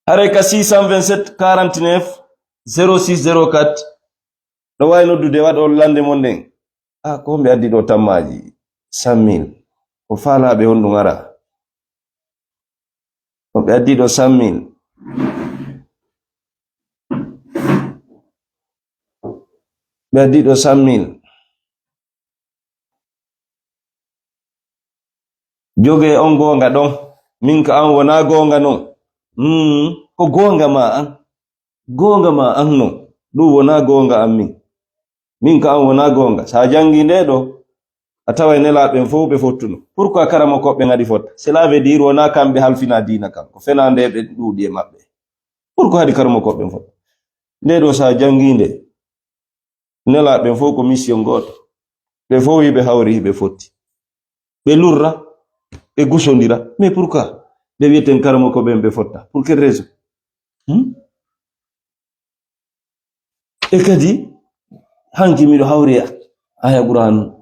Haray ka six cent vingt-sept quarante-neuf zéro six zéro quatre, no waawi noddude waɗa on lande mon nden. Ah, ko mbe addi ɗo tammaaji cent mille. Ko faalaaɓe on ɗum ara. Ko ɓe addi ɗo cent mille. Ɓe addi ɗo cent mille. Jogee on goonga ɗon. Min ka an wonaa goonga non. Mm, ko goonga ma an. Goonga ma an non. Ɗum wonaa goonga an min. Min ka an wonaa goonga. Sa janngi nde ɗo, a taway nelaaɓe ɓen fof ɓe fottuno. Pourquoi karamokooɓe ɓen adi fotta? Cela veut dire wonaa kamɓe halfina diina kan. Ko fenaa nde ɓe ɗuuɗi e maɓɓe. Pourquoi hadi karamokooɓe ɓen fotta? Nde ɗo sa janngi nde, nelaaɓe ɓen fof ko mission gooto. Ɓe fof hiɓe hawri, hiɓe fotti. Ɓe lurra, ɓe gusondira. Mais pourquoi? Ɓe wiyeten karamoko ɓen ɓe fotta. Pour quelle raison? Hmm? E kadi, hanki miɗo hawri aya Qur'an,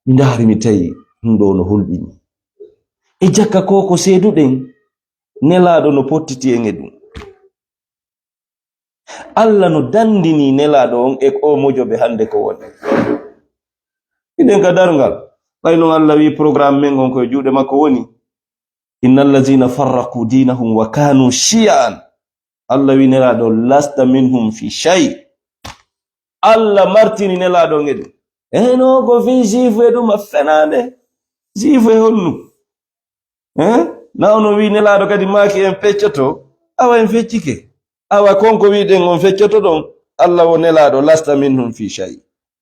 mi ndaari mi tawi ɗum ɗo no hulɓini. E jakka ko ko seeduɗen, nelaaɗo no pottiti en e ɗum. Allah no dandini nelaaɗo on e o mojobe hannde ko woni. Hiɗen ka darngal. Ɓay non Allah wi programme men on ko e juuɗe makko woni. Inna allazina farraqu dinahum wa kanu shi'an. Allah wi nelaaɗo lasta minhum fi shay. Allah martini nelaaɗo on e ɗum. Eno ko fi jifu e ɗum a fenaande. Jifu e honnu? Hein? Na onon wi Nelaaɗo kadi maaki en feccoto? Awa en feccike. Awa kon ko wiɗen on feccoto ɗon, Allah wo Nelaaɗo, lasta minhum fi shay.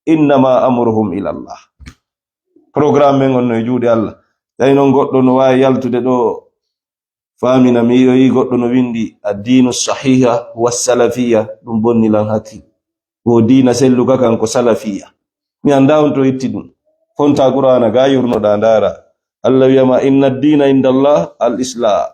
Innama amruhum ila Allah. Programme men on no e juuɗe Allah. Tawi noon goɗɗo no waawi yaltude ɗo, faamina mi, o yii goɗɗo no winndi, "Addiinu sahiha wa salafiya." Ɗum bonni lan hakkil. Ko diina selluka kan ko salafiya. Mi anndaa on to itti ɗum. Fonta Qur'aana ga yurnoɗaa ndaara. Allah wiyama, "Inna diina inda Allah al Islam.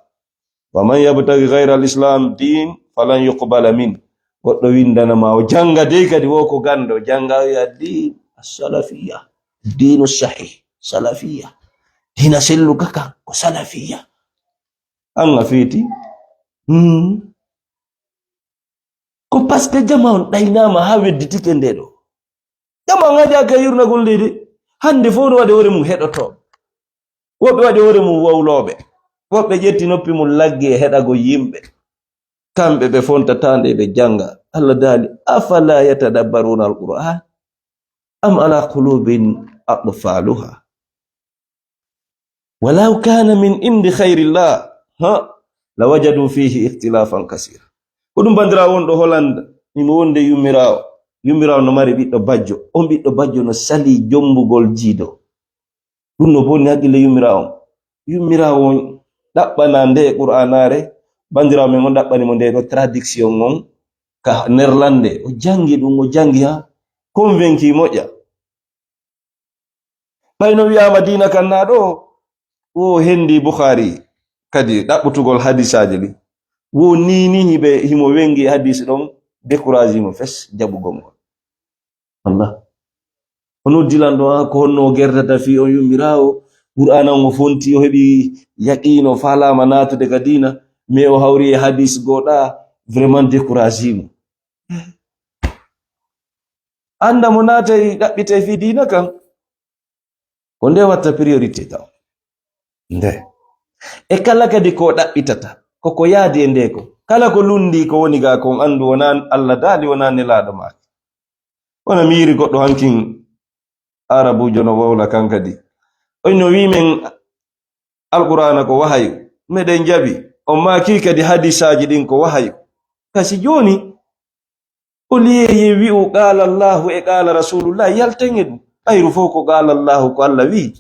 Wa man yabtagi ghayra al Islam din falan yuqbala min." Goɗɗo windana ma, o janga dey kadi, wo ko gando, janga o wiya din salafiya, dinu sahih, salafiya. Diina selluka kan ko salafiya. An a feeti? Hmm. Ko parce que jama on ɗaynama ha wedditike nde ɗo. Jama on hajaaka e yurnagol nde de. Hande fof no waɗi hoore mum heɗoto. Woɓɓe waɗi hoore mum wowlooɓe. Woɓɓe ƴetti noppi mum laggi e heɗagol yimɓe. Kamɓe ɓe fontata nde ɓe janga. Allah daali, "Afala yatadabbaruna al-Qur'an? Am ala qulubin aqfaluha?" Walaw kana min indi khairillah, ha, lawajadu fihi ikhtilafan kasira. Ko ɗum bandirawo wonɗo Hollande, imo wonde yummirawo. Yummirawo no mari ɓiɗɗo bajjo. On ɓiɗɗo bajjo no sali jombugol jiido. Ɗum no bonni haqqille yummirawo on. Yummirawo on ɗaɓɓana nde Qur'anare, bandirawo men on ɗaɓɓani mo nde ɗo traduction on ka Nerlande. O jangi ɗum, o jangi ha convaincu moƴƴa. Ɓay no wiyaama diina kan naa ɗo, wo hendi Bukhari kadi ɗaɓɓutugol hadisaaji ɗin. Wo ni ni hiɓe, himo wengi hadis ɗon, décourage mo fes jaɓugol ngol. Allah. O noddi lan ɗo, ah, ko honno o gerdata fii on yummiraawo? Qur'aana on o fonti, o heɓi yaqiino, faalaama naatude ka diina, mais o hawri e hadis goɗa, vraiment décourage mo. Annda mo naatay ɗaɓɓitay fii diina kan. Ko nde watta priorité taw. Nde. E kala kadi ko ɗaɓɓitata, ko ko yaadi e nde ko. Kala ko lundi ko woni ga kon anndu wonaa Allah daali, wonaa nelaaɗo maaki. Wona mi yiiri goɗɗo hankin Arabuujo no wowla kan kadi. On no wi men Alqur'aana ko wahayu. Meɗen jaɓi. On maaki kadi hadisaaji ɗin ko wahayu. Kasi jooni, o liyeeye wi'u qaala Allahu e qaala Rasulullah, yalten e ɗum. Ɓayru fof ko qaala Allahu, ko Allah wi'i.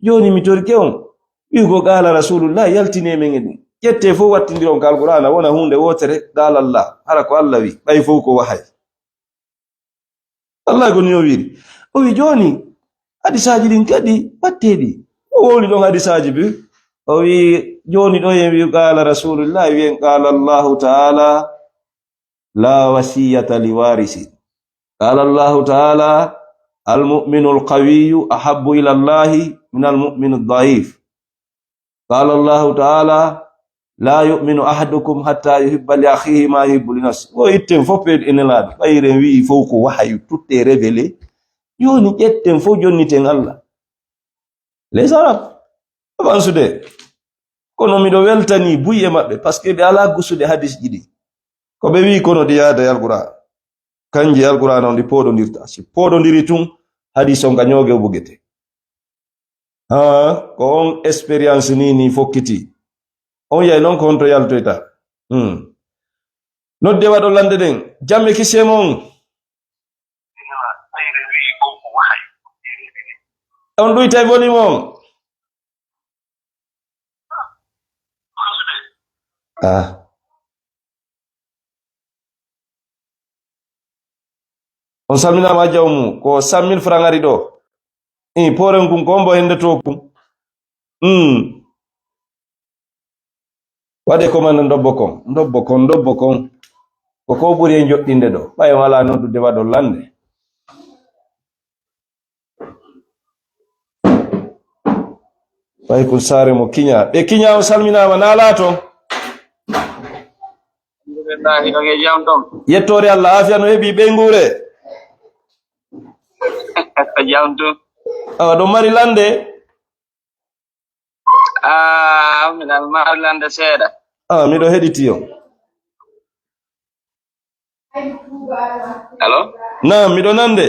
Jooni mi torike on, wi'u ko qaala Rasulullah, yaltine men e ɗum. Ƴette fof wattindiron ka Alqur'aana, wona huunde wootere, qaala Allah, hara ko Allah wi'i, ɓay fof ko wahayi. Allah ko ni o wi'iri. O wi'i jooni, hadisaaji ɗin kadi, wattee ɗi. O wowli ɗon hadisaaji bi. O wi'i jooni ɗo en wi'u qaala Rasulullah, wi'en qaala Allahu Ta'ala, la wasiyata li warisi. Qala Allahu Ta'ala, "Al-mu'minul qawiyyu ahabbu ila Allahi minal mu'minid da'if." Qala Allahu Ta'ala, "La yu'minu ahadukum hatta yuhibba li akhihi ma yuhibbu li nafsihi." Wo itten fof ɓe e Nelaaɗo. Ɓayren wi'i fof ko wahayu, tout est révélé. Jooni ƴetten fof jonniten Allah. Les Arabes, avansude. Kono miɗo weltani buy e maɓɓe, parce que ɓe alaa gusude hadis ɗiɗi. Ko ɓe wi'i kono ɗi yaada e Alqur'aan. Kanji Alqur'aan on ɗi pooɗondirta. Si pooɗondiri tun, hadis on ka ñooge o bugete. Haa, ko on expérience ni, ni fokkiti. On yay non ko honto yaltoyta. Hmm. Nodde waɗo lande ɗen. Jamme kisi e mon. On ɗuytay volume on. Ah. On salminaama, Hajja Ummu. Ko cent mille francs ari ɗo. I pooren kun ko on mbo hende to kun. Hmm. Waɗe commande ndobbo kon, ndobbo kon, ndobbo kon. Ko ko ɓuri e joɗɗinde ɗo. Ɓay wala noddude waɗo lande. Ɓay kun saare mo kiña. Ɓe kiña, o salminaama, naalaa to. Alhamdulillahi, on e jam ton? Yettoore Allah, aafiya no heɓi ɓeynguure? Jam tun. Awa, ɗon mari lande? Ah, miɗo mari lande seeɗa. Ah, miɗo heɗiti on. Allo? Naam, miɗo nande.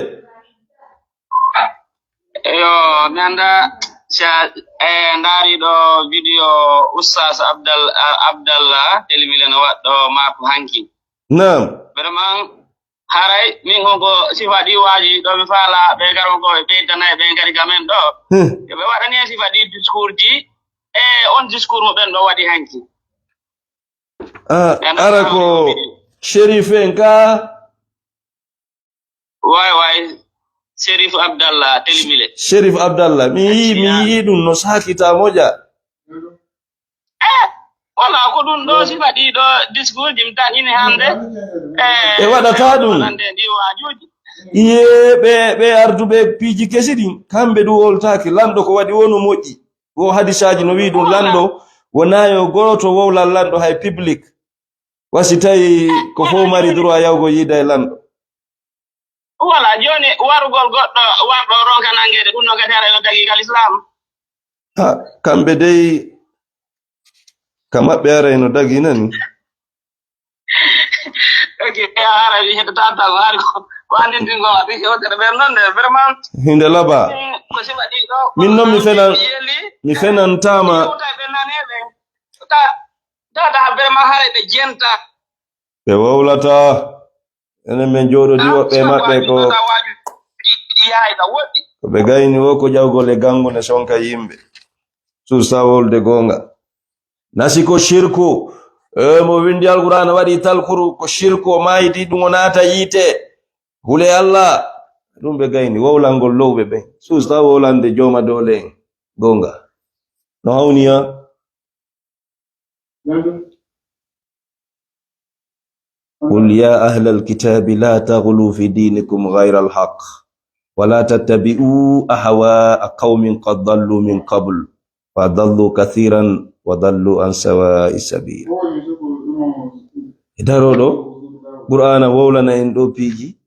Eyo, mi annda, Sa, eh, ndaari ɗo video Oustaz Abdal-, ah, Abdallah Telimile no waɗɗo maako hanki. Naam. Vraiment, haray min kon ko sifa ɗi waaji ɗo mi faala ɓe garon ko ɓe ɓeydanay ɓe ngari ga men ɗo. Hmm. Yo ɓe waɗani en sifa ɗi discours ji, e on discours mo ɓen ɗo waɗi hanki. Ah, ara ko Sherif en ka? Way, way. Sherif Abdallah, Telimile. Sherif Abdallah. Mi yi-, mi yi'i ɗum no saakita moƴa. Eh, wala ko ɗum ɗo sifa ɗi ɗo discours ji mi tan ini hannde. Eh, e waɗata ɗum. Wonande ɗi waajuuji. Iye ɓe, ɓe arduɓe piiji kesi ɗin, kamɓe ɗum woltaaki. Lanɗo ko waɗi wonu moƴƴi. Wo hadisaaji no wi'i ɗum, lanɗo wonaa yo gooto wowlan lanɗo hay public. Wa si tawi ko fof mari droit yawgo yiida e lanɗo. Wala, jooni warugol goɗɗo warɗo ronka nangeede, ɗum no gati haray no dagii ka Lislaam. Ha, kamɓe dey, ka maɓɓe haray no dagii nani. Ok, haray mi heɗotaako, hari ko, ko anndintingol waɗi yewtere ɓen noon de, vraiment. Hinde laba. Eh, ko sifa ɗi ɗo, min noon mi fenan, yeeli. Mi fenantaama. Yewta ɓe nani ɓe. Ta, ta, ta, vraiment haray ɓe jenta. Ɓe wowlata. Enen men jooɗodi woɓɓe maɓɓe ko, ko ɓe gayni wo ko ƴawgol e gangunde sonka yimɓe. Suusa wolde goonga. Nasi ko shirku. E, mo windi Alqur'aana waɗi talkuru ko shirku, o maayidi ɗum o naata yiite. Hule Allah. Ɗum ɓe gayni wowlangol lowɓe ɓen. Suusa wowlande jooma doole en. Goonga. No hawniya. قل يا أهل الكتاب لا تغلوا في دينكم غير الحق ولا تتبعوا أهواء قوم قد ضلوا من قبل وأضلوا كثيرا وضلوا عن سواء السبيل. E daroo ɗo, Qur'aana wowlana en ɗo piiji.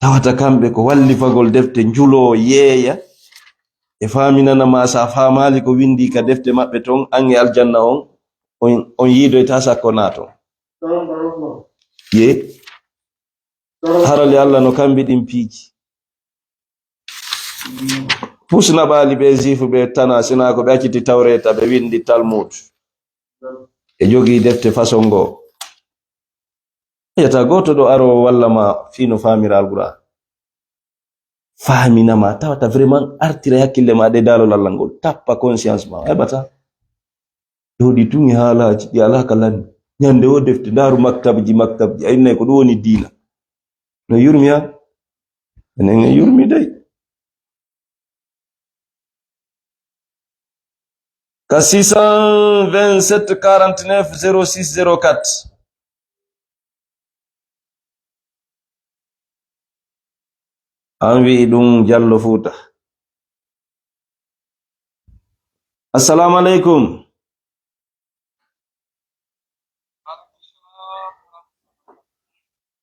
Tawata kamɓe ko wallifagol defte, njuloo, yeeya, e faaminana ma, so a faamaali ko winndii ka defte maɓɓe ton, an e aljanna on, on, on yiidoyta sakko naaton. Ye, harali Allah no kambi ɗin piiji. Pus naɓaali ɓe Juif ɓe tana, sinaa ko ɓe acciti Tawreeta, ɓe winndi Talmud. Ɓe jogii defte façon ngoo. Yata gooto ɗo aro walla ma fii no faamira Alqur'aan. Faamina ma, tawata vraiment artira hakkille ma ɗe daalol Allah ngol. Tappa conscience ma, a heɓata. Jooɗi tun e haalaaji ɗi alaa ka lanni. Ñande o defte, ndaaru maktabji, maktabji, a innay ko ɗum woni diina. No yurmi ha? Enen en yurmi dey. Ka six cent vingt-sept quarante-neuf zéro six zéro quatre. An wi'i ɗum Jallo Fuuta. Assalamu aleykum.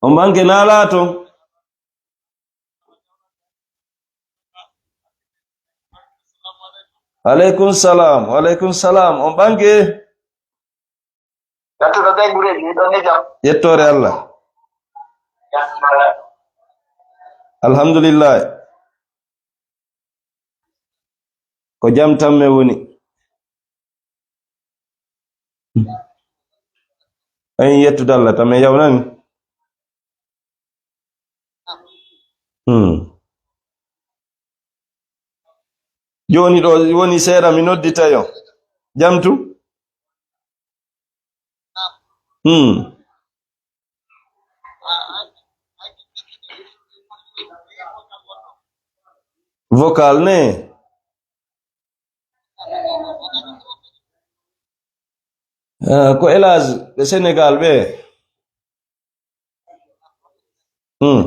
On ɓanke naalaa ton? Aleykum salam, aleykum salam. On ɓanke? Yettude ɓe gureeji, ɗon ni jam? Yettoore Allah. Alhamdulillah. Ko jam tan men woni. En yettude Allah tan, men yawnani. Hmm. Jooni ɗo woni seeɗa, mi noddita yo. Jam tu? Hmm. Vocal ne? Ah, ko Elage ɓe Sénégal ɓe. Hmm.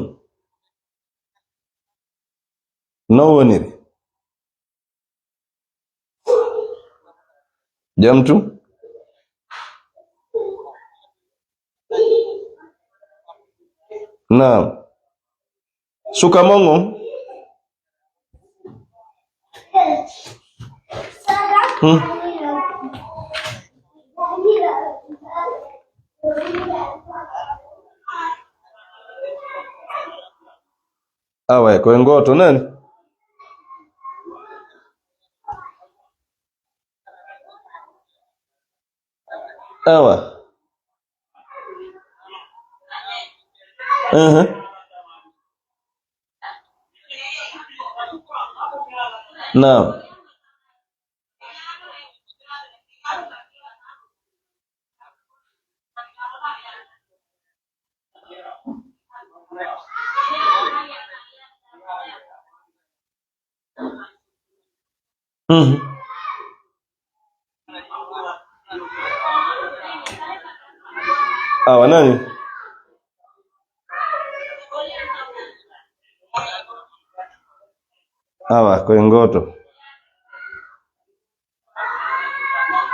No woniri? Jam tu? Naam. Suka mon on? Hmm. Awa, ko e gooto nan. Awa. Aha. Naam. Mhm. Awa nani? Awa koye ngooto.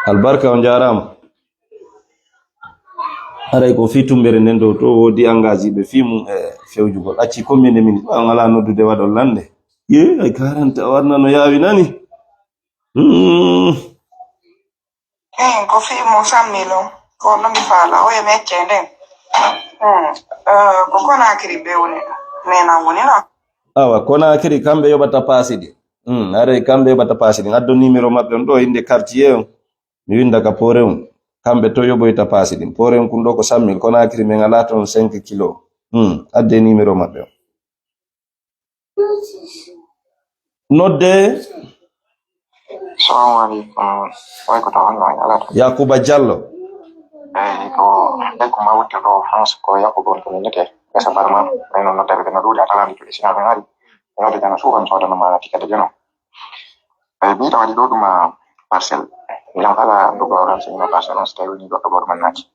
Albarka, on njaaraama. Haray ko fii tummbere nden ɗoo, to woodi engagé ɓe fii mum e fewjugol. Acci combien de minutes? Ɓaawo ngalaa noddude waɗol lannde. Ye, ay quarante o arna no yaawi nani. Hmm. Eyi, ko fii mum sammi ɗum. Ko no mi faala, o e mi accee nden. Hmm. Eh, ko Conakry ɓe woni, neena woni non. Awa, Conakry, kamɓe yoɓata paasi ɗin. Hmm, haray kamɓe yoɓata paasi ɗin. Addo numéro maɓɓe on ɗoo, innde quartier on. Mi winnda ka poore on. Kamɓe to yoɓoyta paasi ɗin. Poore on kun ɗoo ko cent mille. Conakry men alaa ton cinq kilo. Hmm, adde numéro maɓɓe on. Nodde. Salamu aleykum. Way ko taw, on no alaa to. Yakuba Diallo. Eyi, ko, eyi, ko ma wutto ɗo France, ko Yakuba on to mi nete. Gasa Barma, ɓen non noddaɓe ɓe no ɗuuɗi, a tawani to ɓe sina ɓe ngari. Nodde jano suuɗon soodano ma tikete jeno. Eyi, mbiɗa waɗi ɗo ɗum, ah, parcelle. Jam kala ɗo gawran so ino parcelle on, so tawi woni goɗɗo goto man naati.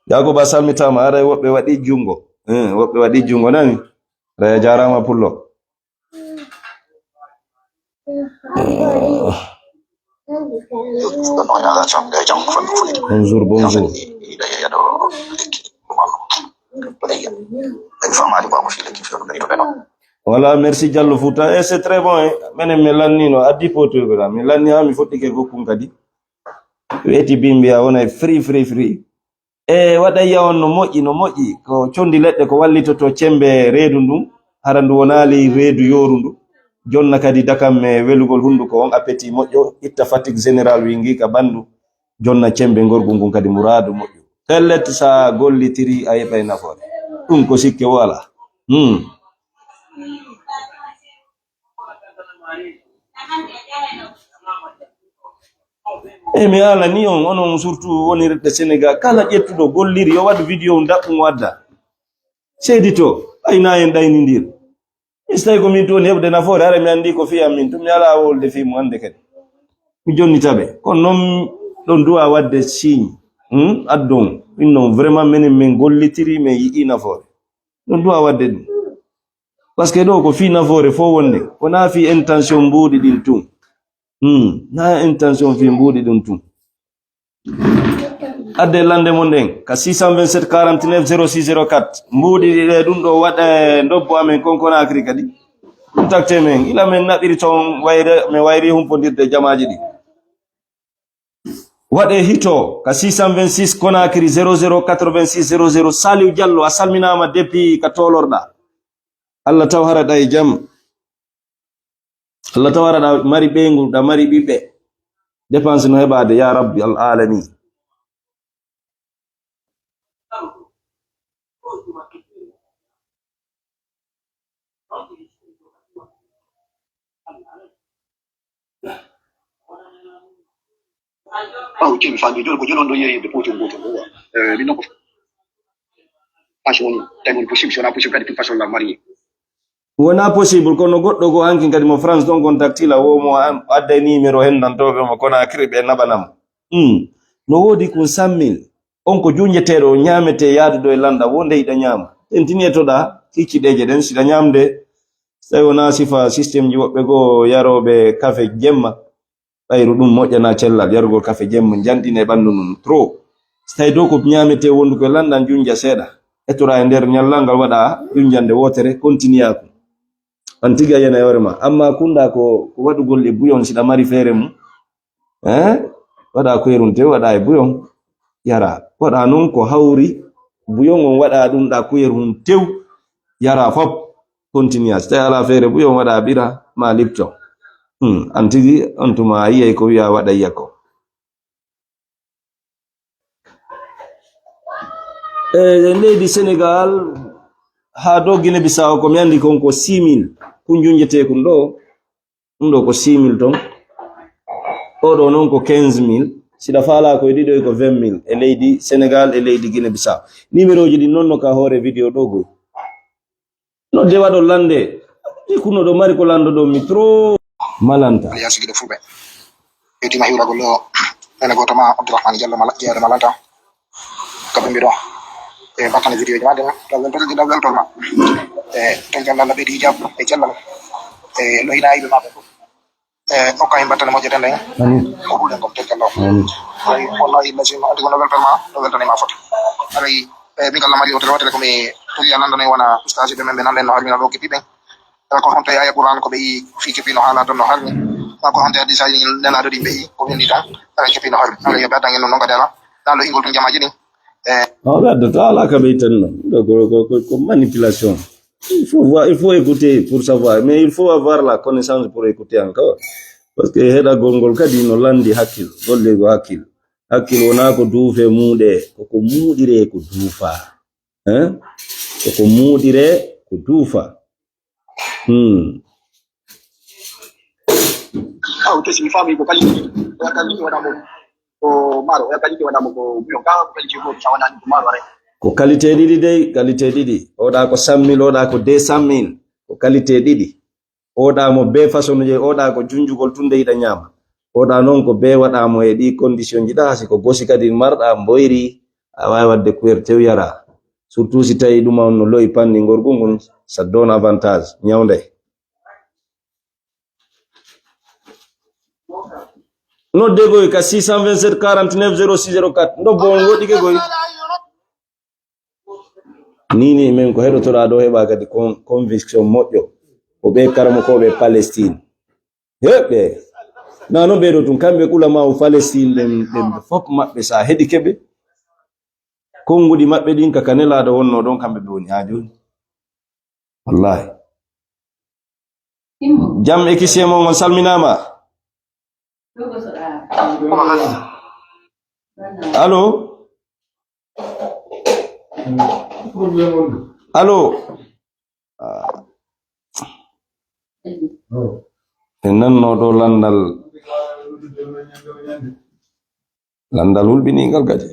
Yakuba salmitaama, haray woɓɓe waɗi junngo. Eh, woɓɓe waɗi junngo, nani? Raya jaaraama pullo. Bonjour, bonjour. Voilà, merci Diallo Fouta. Eh, c'est très bon, eh. Menen mi lannino, addi photo ko la. Mi lanni ha mi fuɗɗike gokkun kadi. Weeti bimbi a wonay free, free, free. E waɗa yiya on no moƴƴi, no moƴƴi. Ko condi leɗɗe ko wallitoto cembe reedu ndun. Hara ndu wonaali reedu yooru ndu. Jonna kadi dakam e welugol hunduko on appétit moƴƴo. Itta fatigue général wingi ka ɓandu. Jonna cembe ngorgu ngun kadi muraadu moƴƴu. Pellet sa gollitiri a heɓay nafoore. Ɗum ko sikke wala. Hmm. E mi ala ni on, onon surtout wonirɓe Sénégal, kala ƴettuɗo golliri yo waɗ vidéo ndaɓɓum wadda. Seydi to, ayna en ɗaynindir. Mi so tawi ko min tun woni heɓde nafoore, hara mi anndi ko fii am min tun, mi alaa wolde fii mo hannde kadi. Mi jonnita ɓe. Kono noon ɗon duwa waɗde signe. Hmm? Addon. Min noon vraiment menen min gollitiri, min yi'i nafoore. Ɗon duwa waɗde ɗum. Parce que ɗo ko fii nafoore fof wonde. Wonaa fii intention mbuuɗi ɗin tun. Hmm. Na intention fii mbuuɗi ɗum tun. Adde lande mon ɗen ka six cent vingt-sept quarante-neuf zéro six zéro quatre. Mbuuɗi ɗi ɗe ɗum ɗo waɗa e ndobbo amen kon Conakry kadi. Contacte men. Ila men naɓiri toon wayre, men wayri humpondirde jamaaji ɗi. Waɗe hito ka six cent vingt-six Conakry zéro zéro quatre-vingt-six zéro zéro. Saliou Diallo, a salminaama depuis ka toolorɗa. Allah taw hara ɗa e jam. Allah taw hara ɗa mari ɓeyngu, ɗa mari ɓiɓɓe. Dépense no heɓaade, ya Rabbi al alamin. Aw, ceeɓe faami, joni ko joni on ɗo yeeyirde pootum gootum, quoi. Eh, min noon ko page woni, tawi woni possible, so wonaa possible kadi, tout façon la marié. Wonaa possible, kono goɗɗo goo hankin kadi mo France ɗon contact la, wo mo an-, adday numéro henndantooɓe mo Conakry ɓe naɓana mo. Hmm. No woodi kun cent mille. On ko juunjeteeɗo, o ñaametee yaaduɗo e lannda, wo ndeyɗa ñaama. Tentini e toɗa, hicciɗeeje ɗen, siɗa ñaamde, so tawi wonaa sifa système ji woɓɓe goo yarooɓe kafe jemma, ɓayru ɗum moƴƴanaa cellal, yarugol kafe jemma, janɗina e ɓanndu ndun trop. So tawi dow ko ñaametee wondu ko e lannda, juunja seeɗa. Etoɗaa e nder ñallal ngal, waɗa juunjande wootere, continue ko. An tigi a yiyana e hoore ma. Amma kunda ko, ko waɗugol e buyon, siɗa mari feere mum. Eh? Waɗa kuyeru hun tew, waɗa e buyon, yara. Waɗa non ko hawri, buyon on waɗa ɗum ɗa kuyeru hun tew, yara fop. Continue. So tawi alaa feere buyon, waɗa ɓira, ma lipton. Hmm, an tigi, on tuma a yiyay ko wiya waɗa yiya ko. E leydi Senegal, haa dow Guinée Bissau, ko mi anndi kon ko six mille. Kun junjetekun ɗo, ɗum ɗo ko six mille ton. Oɗo noon ko quinze mille. Siɗa faala koye ɗiɗo ko vingt mille. E leydi Senegal, e leydi Guinée Bissau. Numéroji ɗin noon no ka hoore video ɗo goy. Nodde waɗo lande. Ikuno ɗo mari ko lando ɗo mi trop. Malanta. Alias Giɗo Fulɓe. Ɓeytima hiwragol ɗo. Nene goto ma Abdourahmane Diallo Mala-, jeere Malanta. Ko ɓe mbiɗo. E battane video ji ma ɗen. Ɗo weltol, ɗo weltol ma. E tel Diallo Allah ɓeydi hijab e cellal. E lohinaayiɓe maɓɓe fof. E okka en battane moƴƴe ɗen ɗen. Amin. Ko ɗuɗen kon tel Diallo. Amin. Ay, wallahi lazim, andi ko no weltol ma, no weltani ma foti. Aray, e min kala mari hotel hotel ko mi tuli a lando ne wona ustaaji ɓe men ɓe nan ɗen no harmina ɗo kippi ɓen. Ala ko honto e aya Qur'an ko ɓe yi fi kepi no haala ɗon no harmi. Ma ko honto e hadisaaji ɗin Nelaaɗo ɗin ɓe yi ko windi tan. Ala kepi no harmi. Ala yo ɓe addan en ɗum ɗon kadi ala. Ɗan ɗo ingol ɗum jamaaji ɗin. E. No ɓe addata ala ka ɓe tan non. Ɗo ko, ko, ko, ko manipulation. Il faut voir, il faut écouter pour savoir. Mais il faut avoir la connaissance pour écouter encore. Parce que heɗagol ngol kadi no landi hakkil. Golle ko hakkil. Hakkil wona ko duufe muuɗe. Ko ko muuɗire ko duufa. Hein? Ko ko muuɗire ko duufa. Hmm. Aw, to si mi faami ko kalite, o yakkan liɗɗi waɗa mo ko maaro, o yakkan liɗɗi waɗa mo ko buyon ka, ko kalite goo, sa waɗani ko maaro aray. Ko kalite ɗiɗi dey, kalite ɗiɗi. Oɗa ko cent mille, oɗa ko deux cent mille. Ko kalite ɗiɗi. Oɗa mo be façon je, oɗa ko junjugol tun de yiɗa ñaama. Oɗa noon ko be waɗa mo e ɗi condition ji ɗa, si ko gosi kadi marɗa mboyri, a waawi waɗde kuyer tew yara. Surtout si tawi ɗum on no lo'i panni ngorgu ngun, ça donne avantage, ñawnde. Nodde goy ka six cent vingt-sept quarante-neuf zéro six zéro quatre. Ndobbo on woɗɗike goy. Ni, ni, men ko heɗotoɗaa ɗo heɓa kadi con-, conviction moƴƴo. Ko ɓe karamokooɓe Palestine. Heɓɓe. Na no ɓe ɗo tun, kamɓe ulama o Palestine ɓen, ɓen fof maɓɓe sa heɗike ɓe. Konguɗi maɓɓe ɗin ka, ka Nelaaɗo wonno ɗon, kamɓe ɓe woni haa jooni. Wallahi. Jam e kisiyee mon, on salminaama. Allo? Allo? Ah. En nanno ɗo landal. Landal hulɓiningal kadi.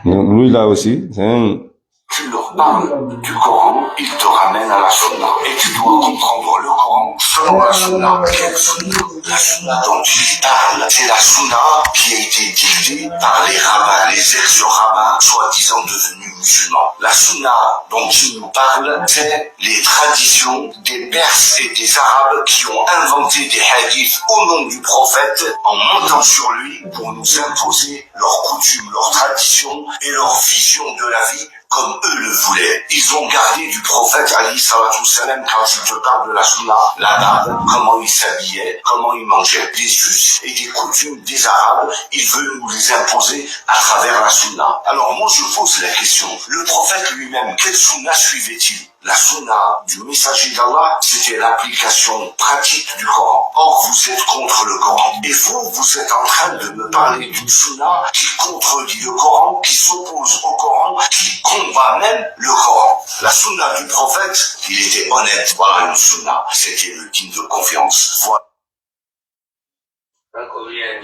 Louis là aussi, c'est un. Tu leur parles du Coran, ils te ramènent à la Sunna. Et tu dois comprendre le Coran selon la Sunna. Quelle Sunna ? La Sunna dont ils parlent, c'est la Sunna qui a été dictée par les rabbins, les ex-rabbins, soi-disant devenus musulmans. La Sunna dont ils nous parlent, c'est les traditions des Perses et des Arabes qui ont inventé des hadiths au nom du prophète en montant sur lui pour nous imposer leurs coutumes, leurs traditions et leur vision de la vie comme eux le voulaient. Ils ont gardé du prophète, alayhi salatu wassalam, quand il te parle de la Sunna, la barbe, comment il s'habillait, comment il mangeait, des us et des coutumes des Arabes, ils veulent nous les imposer à travers la Sunna. Alors moi je pose la question, le prophète lui-même, quelle Sunna suivait-il ? La Sunna du messager d'Allah, c'était l'application pratique du Coran. Or, vous êtes contre le Coran. Et vous, vous êtes en train de me parler d'une Sunna qui contredit le Coran, qui s'oppose au Coran, qui combat même le Coran. La Sunna du prophète, il était honnête. Voilà une Sunna. C'était le digne de confiance. Voilà.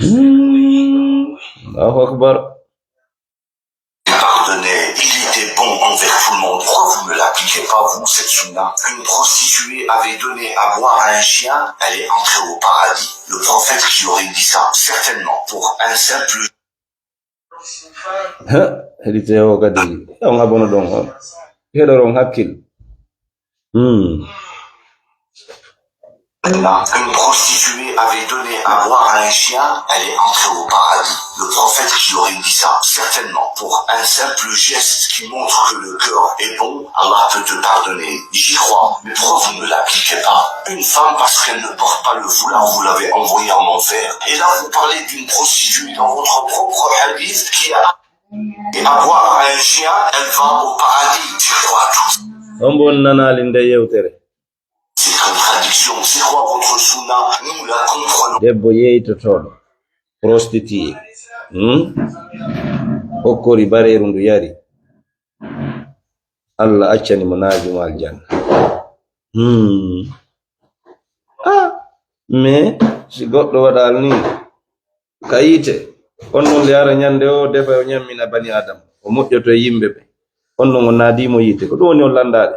Hmm. Allahu Akbar. Pardonnait, il était bon envers tout le monde. Pourquoi vous ne l'appliquez pas, vous, cette Sunna ? Une prostituée avait donné à boire à un chien, elle est entrée au paradis. Le prophète qui aurait dit ça, certainement, pour un simple. Ha, heɗite o kadi. On abono ɗon on. Heɗoron hakkil. Hmm. Une prostituée avait donné à boire à un chien, elle est entrée au paradis. Le prophète qui aurait dit ça, certainement, pour un simple geste qui montre que le cœur est bon, Allah peut te pardonner. J'y crois, mais pourquoi vous ne l'appliquez pas ? Une femme, parce qu'elle ne porte pas le foulard, vous l'avez envoyée en enfer. Et là, vous parlez d'une prostituée dans votre propre hadith qui a Et à boire à un chien, elle va au paradis. C'est quoi tout ça ? On bon nanali nde yewtere. Ces contradictions, c'est quoi votre Sunna ? Nous la comprenons. Debbo yeytotoɗo, prostituée. Hmm? Hokkori bareeru ndu yari. Allah accani mo naaju mo aljanna. Hmm. Ah, mais si goɗɗo waɗaali nii, ka yiite, on ɗon le ara ñande o defa o ñammina bani Adam. O moƴƴoto e yimɓe ɓe. On ɗon o naadii mo yiite. Ko ɗum woni on lanndaade.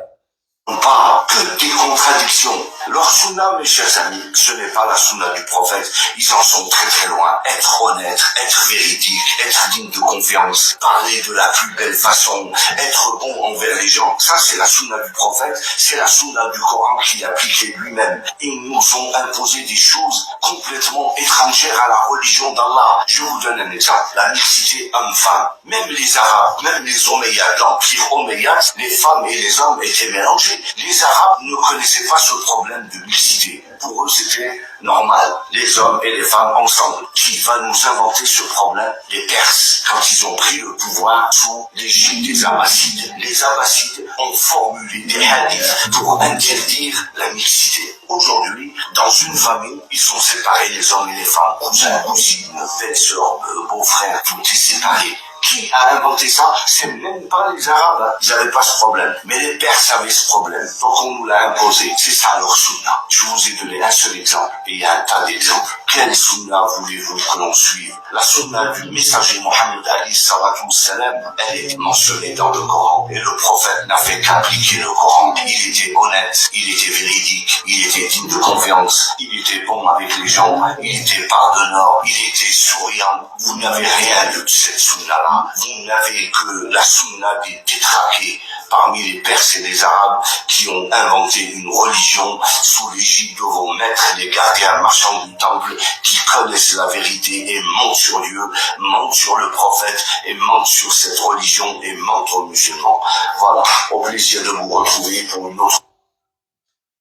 Pas que des contradictions. Leur sunna, mes chers amis, ce n'est pas la sunna du prophète. Ils en sont très très loin. Être honnête, être véridique, être digne de confiance, parler de la plus belle façon, être bon envers les gens. Ça, c'est la sunna du prophète, c'est la sunna du Coran qu'il appliquait lui-même. Ils nous ont imposé des choses complètement étrangères à la religion d'Allah. Je vous donne un exemple. La mixité homme-femme. Même les Arabes, même les Omeyyades, l'empire omeyyade, les femmes et les hommes étaient mélangés. Les Arabes ne connaissaient pas ce problème de mixité. Pour eux, c'était normal, les hommes et les femmes ensemble. Qui va nous inventer ce problème ? Les Perses, quand ils ont pris le pouvoir sous l'égide des Abbassides. Les Abbassides ont formulé des hadiths pour interdire la mixité. Aujourd'hui, dans une famille, ils sont séparés, les hommes et les femmes, cousins, cousines, belle-sœur, euh, beau-frère, tout est séparé. Qui a inventé ça ? C'est même pas les Arabes, hein. Ils n'avaient pas ce problème. Mais les Perses avaient ce problème. Donc on nous l'a imposé. C'est ça leur sunna. Je vous ai donné un seul exemple. Et il y a un tas d'exemples. Quelle sunna voulez-vous que l'on suive ? La sunna du messager Mohammed alayhi salatu wassalam, elle est mentionnée dans le Coran. Et le prophète n'a fait qu'appliquer le Coran. Il était honnête, il était véridique, il était digne de confiance, il était bon avec les gens, il était pardonneur, il était souriant. Vous n'avez rien de cette sunna-là. Vous n'avez que la sunna des détraqués parmi les Perses et les Arabes qui ont inventé une religion sous l'égide de vos maîtres, les gardiens marchands du temple, qui connaissent la vérité et mentent sur Dieu, mentent sur le prophète et mentent sur cette religion et mentent aux musulmans. Voilà, au plaisir de vous retrouver pour une autre.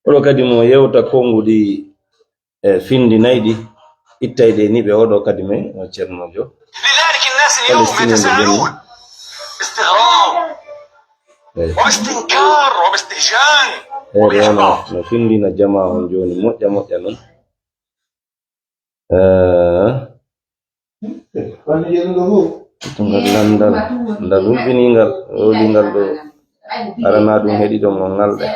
Oɗo kadi mo yewta konnguɗi e findi nayɗi ittayɗe ni ɓe oɗo kadi men o ceernojo. لذلك الناس اليوم يتساءلون استغراب واستنكار وباستهجان. Eɗe ono no findina jama on joni moƴƴa moƴƴa non. Eh, to ngal landal ngal huɓɓini ngal woli ngal ɗo arana ɗum heɗi ɗon on ngal ɗe.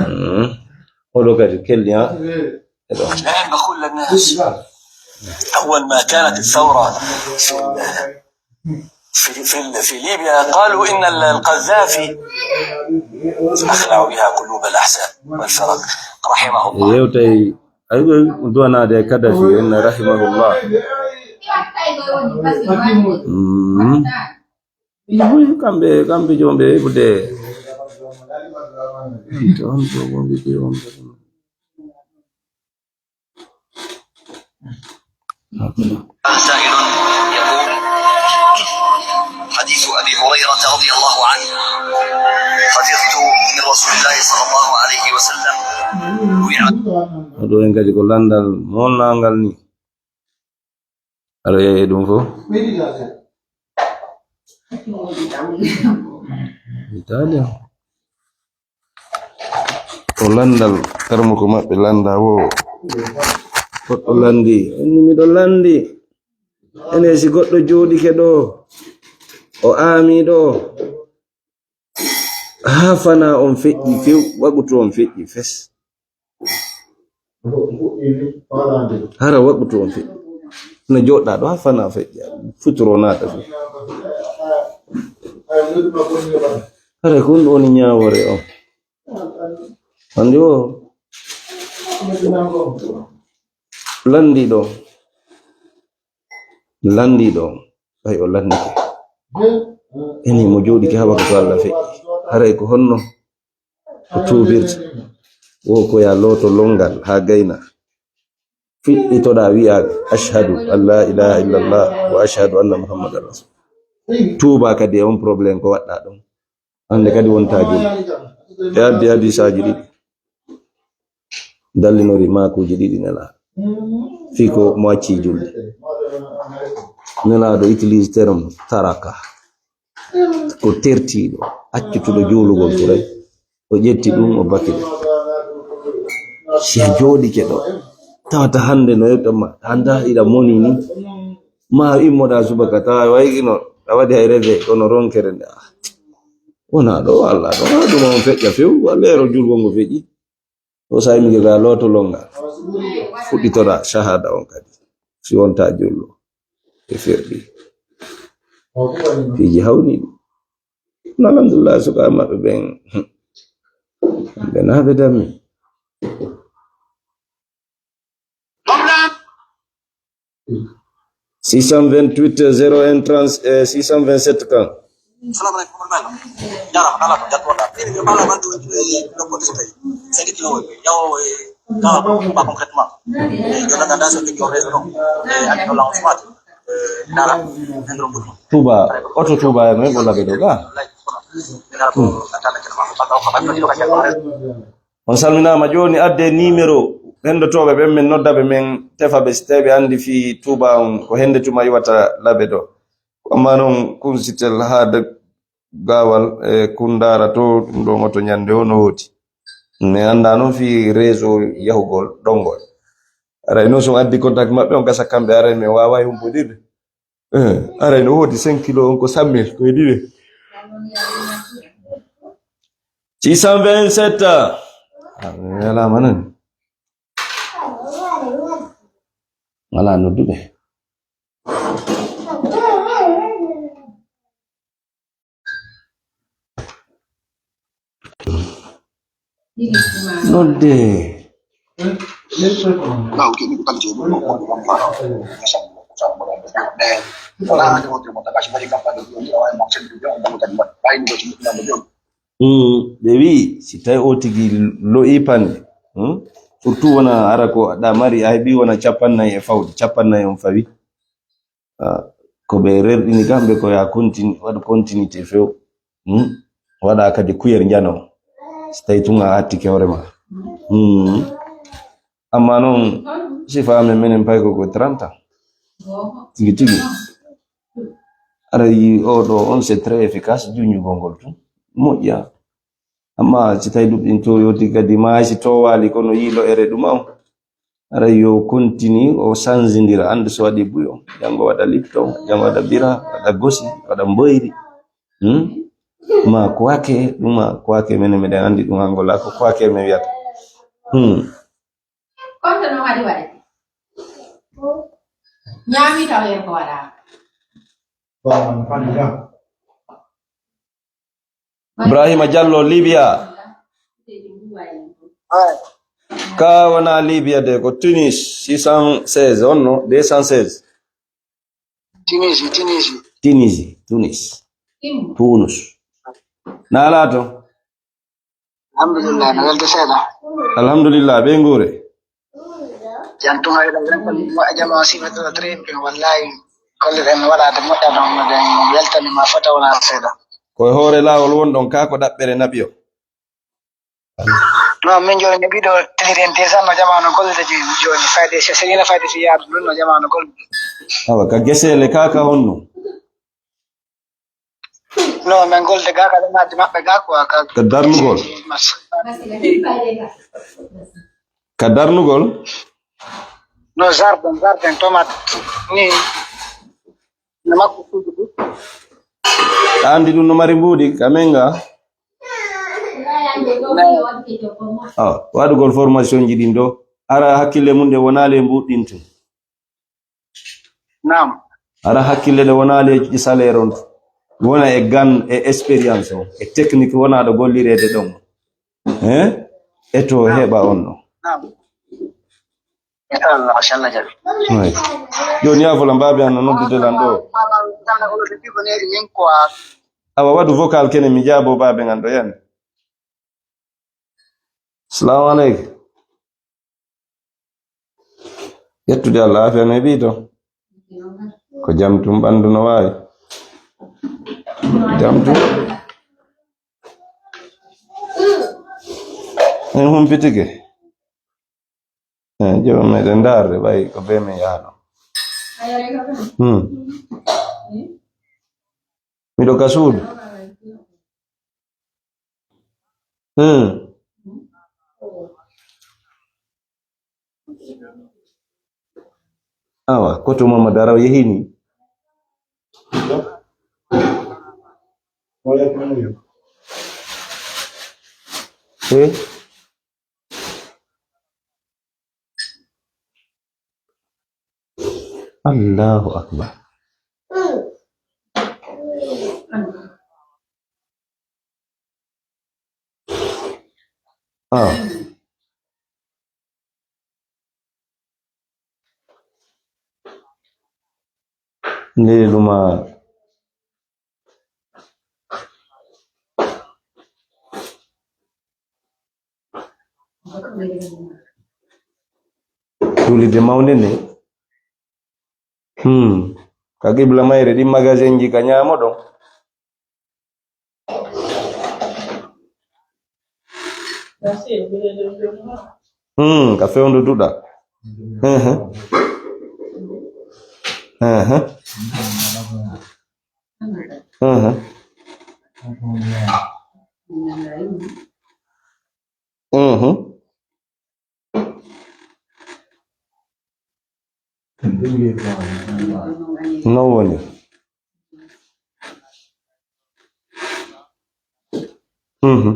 Mm. Oɗo kadi kelli ha. Eɗo. الآن بقول للناس، أول ما كانت الثورة في، في، في، في ليبيا، قالوا إن ال-، القذافي أخلع بها قلوب الأحزاب والفرق، رحمه الله. Yewtay, ay, duwanaade e Kadhafi, en rahimahullah. Mm. Wi, kamɓe, kamɓe jom ɓe heɓude. Toon ko wonɓe ɓe wonɓe ɗum. سائل يقول: حديث أبي هريرة رضي الله عنه: حفظت من رسول الله صلى الله عليه وسلم وعاء. Oɗo en kadi ko landal molnaangal ni. Aɗa yeeya ɗum fof? Italia. O landal, karmoko maɓɓe landa wo. Goɗɗo landi, inni miɗo landi. Ene si goɗɗo jooɗike ɗo, o aami ɗo. Haa fana on feƴƴi few, waɗutu on feƴƴi fes. Hara waɗutu on feƴƴi. No jooɗɗa ɗo haa fana feƴƴi. Futuro naata fof. Hara ko ɗum woni ñaawoore on. Hannde o landiɗo. Landiɗo. Ɓay o landike. Ene mo jooɗike haa waktu Allah feƴƴi. Haray ko honno o tuubirta? Wo ko ya looto longal haa gayna. Fiɗɗitoɗa wi'aaɓe, "Ashhadu an la ilaha illallah wa ashhadu anna Muhammadan rasul." Tuuba kadi e on problème ko waɗɗa ɗon. Hannde kadi wonta julde. Ɓe addi hadisaaji ɗiɗi. Dallinori maakuuji ɗiɗi Nelaaɗo. Fii ko mo acci julde. Nelaaɗo utilise terme taraka. Ko tertiiɗo, accutuɗo juulugol Turay. O ƴetti ɗum, o baki ɗum. Si a jooɗike ɗo, Tawata hannde no yeɓta ma, hannda iɗa moni ni. Ma immoɗa subaka, tawa waygino, a waɗi hay réveil, kono ronkere nde. Ah. Wona ɗo, Allah ɗo, ha ɗuma on feƴƴa few, wa leero julgol ngo feƴƴi. O sawi mi ga lootolol ngal. Fuɗɗitoɗa shahada on kadi. Si wonta jullo. E ferɗi. Piiji hawniɗi. Kono alhamdulillah, suka maɓɓe ɓen. Ɓe na ɓe dammi. Six cent vingt-huit zéro un trente, euh, six cent vingt-sept kan. Salamu alaikum, Honorable Bello. Jarama, kala ko jattoɗa. Min, min mbala man ɗum, eh, ɗo ko so tawi. Cinq kilo woni. Yawo, eh, kala ko ba concrètement. Eh, yo nanga da so ɗum yo reso ɗum. Eh, andi no lawo smart. Eh, dara. Ndro ko. Touba, oto Touba e men ko labe ɗo ga. Dara ko, hmm, atana ke ma, ba ko, ba ko, On salminaama. Jooni, addee niimero ɓenndotooɓe ɓen, min nodda ɓe, min tefa ɓe, si tawii ɓe anndi fii Tuuba on, ko hennde tuma iwata labe ɗo. Ko amma noon, kunsitel haa de gaawal e kundaara to, ɗum ɗoon oto ñannde o no hooti. Mi anndaa noon fii réseau yahugol ɗonngol. Aray noon, so on addi contact maɓɓe, on gasa kamɓe, aray min waaway humpudirde. Eh, aray no woodi cinq kilo on ko cent mille, ko e ɗiɗi. Six cent vingt-sept. Ah, mi welaama nan. Wala nodduɓe. Nodde. Hmm, ɓe wi, si tawi o tigi lo'i panɗe, hmm, surtout wona ara ko aɗa mari, a heɓi wona capannay e fawde, capannay on fawi. Ah, ko ɓe rerɗini kamɓe ko ya continu-, waɗa continuité few. Hmm? Waɗa kadi kuyer njano. Si tawi tun a attike hoore ma. Hmm. Amma noon, sifa amen menen pay ko ko trente ans. Tigi tigi. Aray o ɗo on, c'est très efficace, juñugol ngol tun. Moƴƴa. Amma si tawi ɗum ɗin to yoti kadi, ma si to waali kono yiilo ere ɗum on. Aray yo kontini o sanzindira, anndu so waɗi buyo, janngo waɗa lipton, janngo waɗa bira, waɗa gosi, waɗa mboyri. Hmm? Ma kwake, ɗum ma kwake menen meɗen anndi ɗum hanngola ko kwake men wiyata. Hmm. Konto no waɗi waɗi. Ñaami taw en ko waɗa. Ibrahima Diallo, Libya. Ka wona Libya de, ko Tunis, six cent seize, on no, deux cent seize. Tunisi, Tunisi. Tunisi, Tunis. Tunus. Na ala to? Alhamdulillah, no welde seeɗa. Alhamdulillah, ɓe nguure. Jam tuma eɗen welcome mo e jama o sifata très bien, wallahi. Golle ɗen waɗaade moƴƴa ɗon, no ɗen weltani ma fota wona seeɗa. Ko e hoore laawol wonɗon ka ko ɗaɓɓere naɓi o. Non, min jooni mi ɓiɗo teliren te sanno jamaano golle de jooni, jooni fayde si, si ina fayde si yaadu ɗum no jamaano golle. Awa, ka geseele ka, ka honno? Non, min golde ga ka ɗum addi maɓɓe ga quoi, ka ka darnugol. Ka darnugol? No jardin, jardin tomate ni. No makko suudu ɗum. Andi ɗum no mari mbuuɗi, ka men ga. Ah, waɗugol formation ji ɗin ɗo. Ara hakkille mum ɗe wonaa le mbuuɗi ɗin tun. Naam. Ara hakkille ɗe wonaa le salaire on. Wona e gan e expérience on, e technique wona ɗo gollireede ɗon. Hein? E to heɓa on ɗo. Naam. Inchallah, machallah, jaɓi. Way. Jooni yaa fola mbaabi an no noddude lan ɗo. Awa waɗu vocal kene mi jaabo baabe ngan ɗo yani. Salamu aleykum. Yettude Allah, afiya no heɓi to? Ko jam tun, ɓandu no waawi? Jam tun. En humpitike. Eh, joom meɗen ndaarde ɓay ko be men yahno. Hmm. Miɗo ka suudu. Hmm. Awa, koto Mama Daraw yehini. Eh? Allahu Akbar. Ah. Leylu ma. Julirde mawnde nde. Hmm. Ka qibla mayre ɗin magasin ji ka ñaamo ɗon. Hmm, ka fewndo duɗa. Mhm. Mhm. Mhm. Mhm. Non woni. Mhm.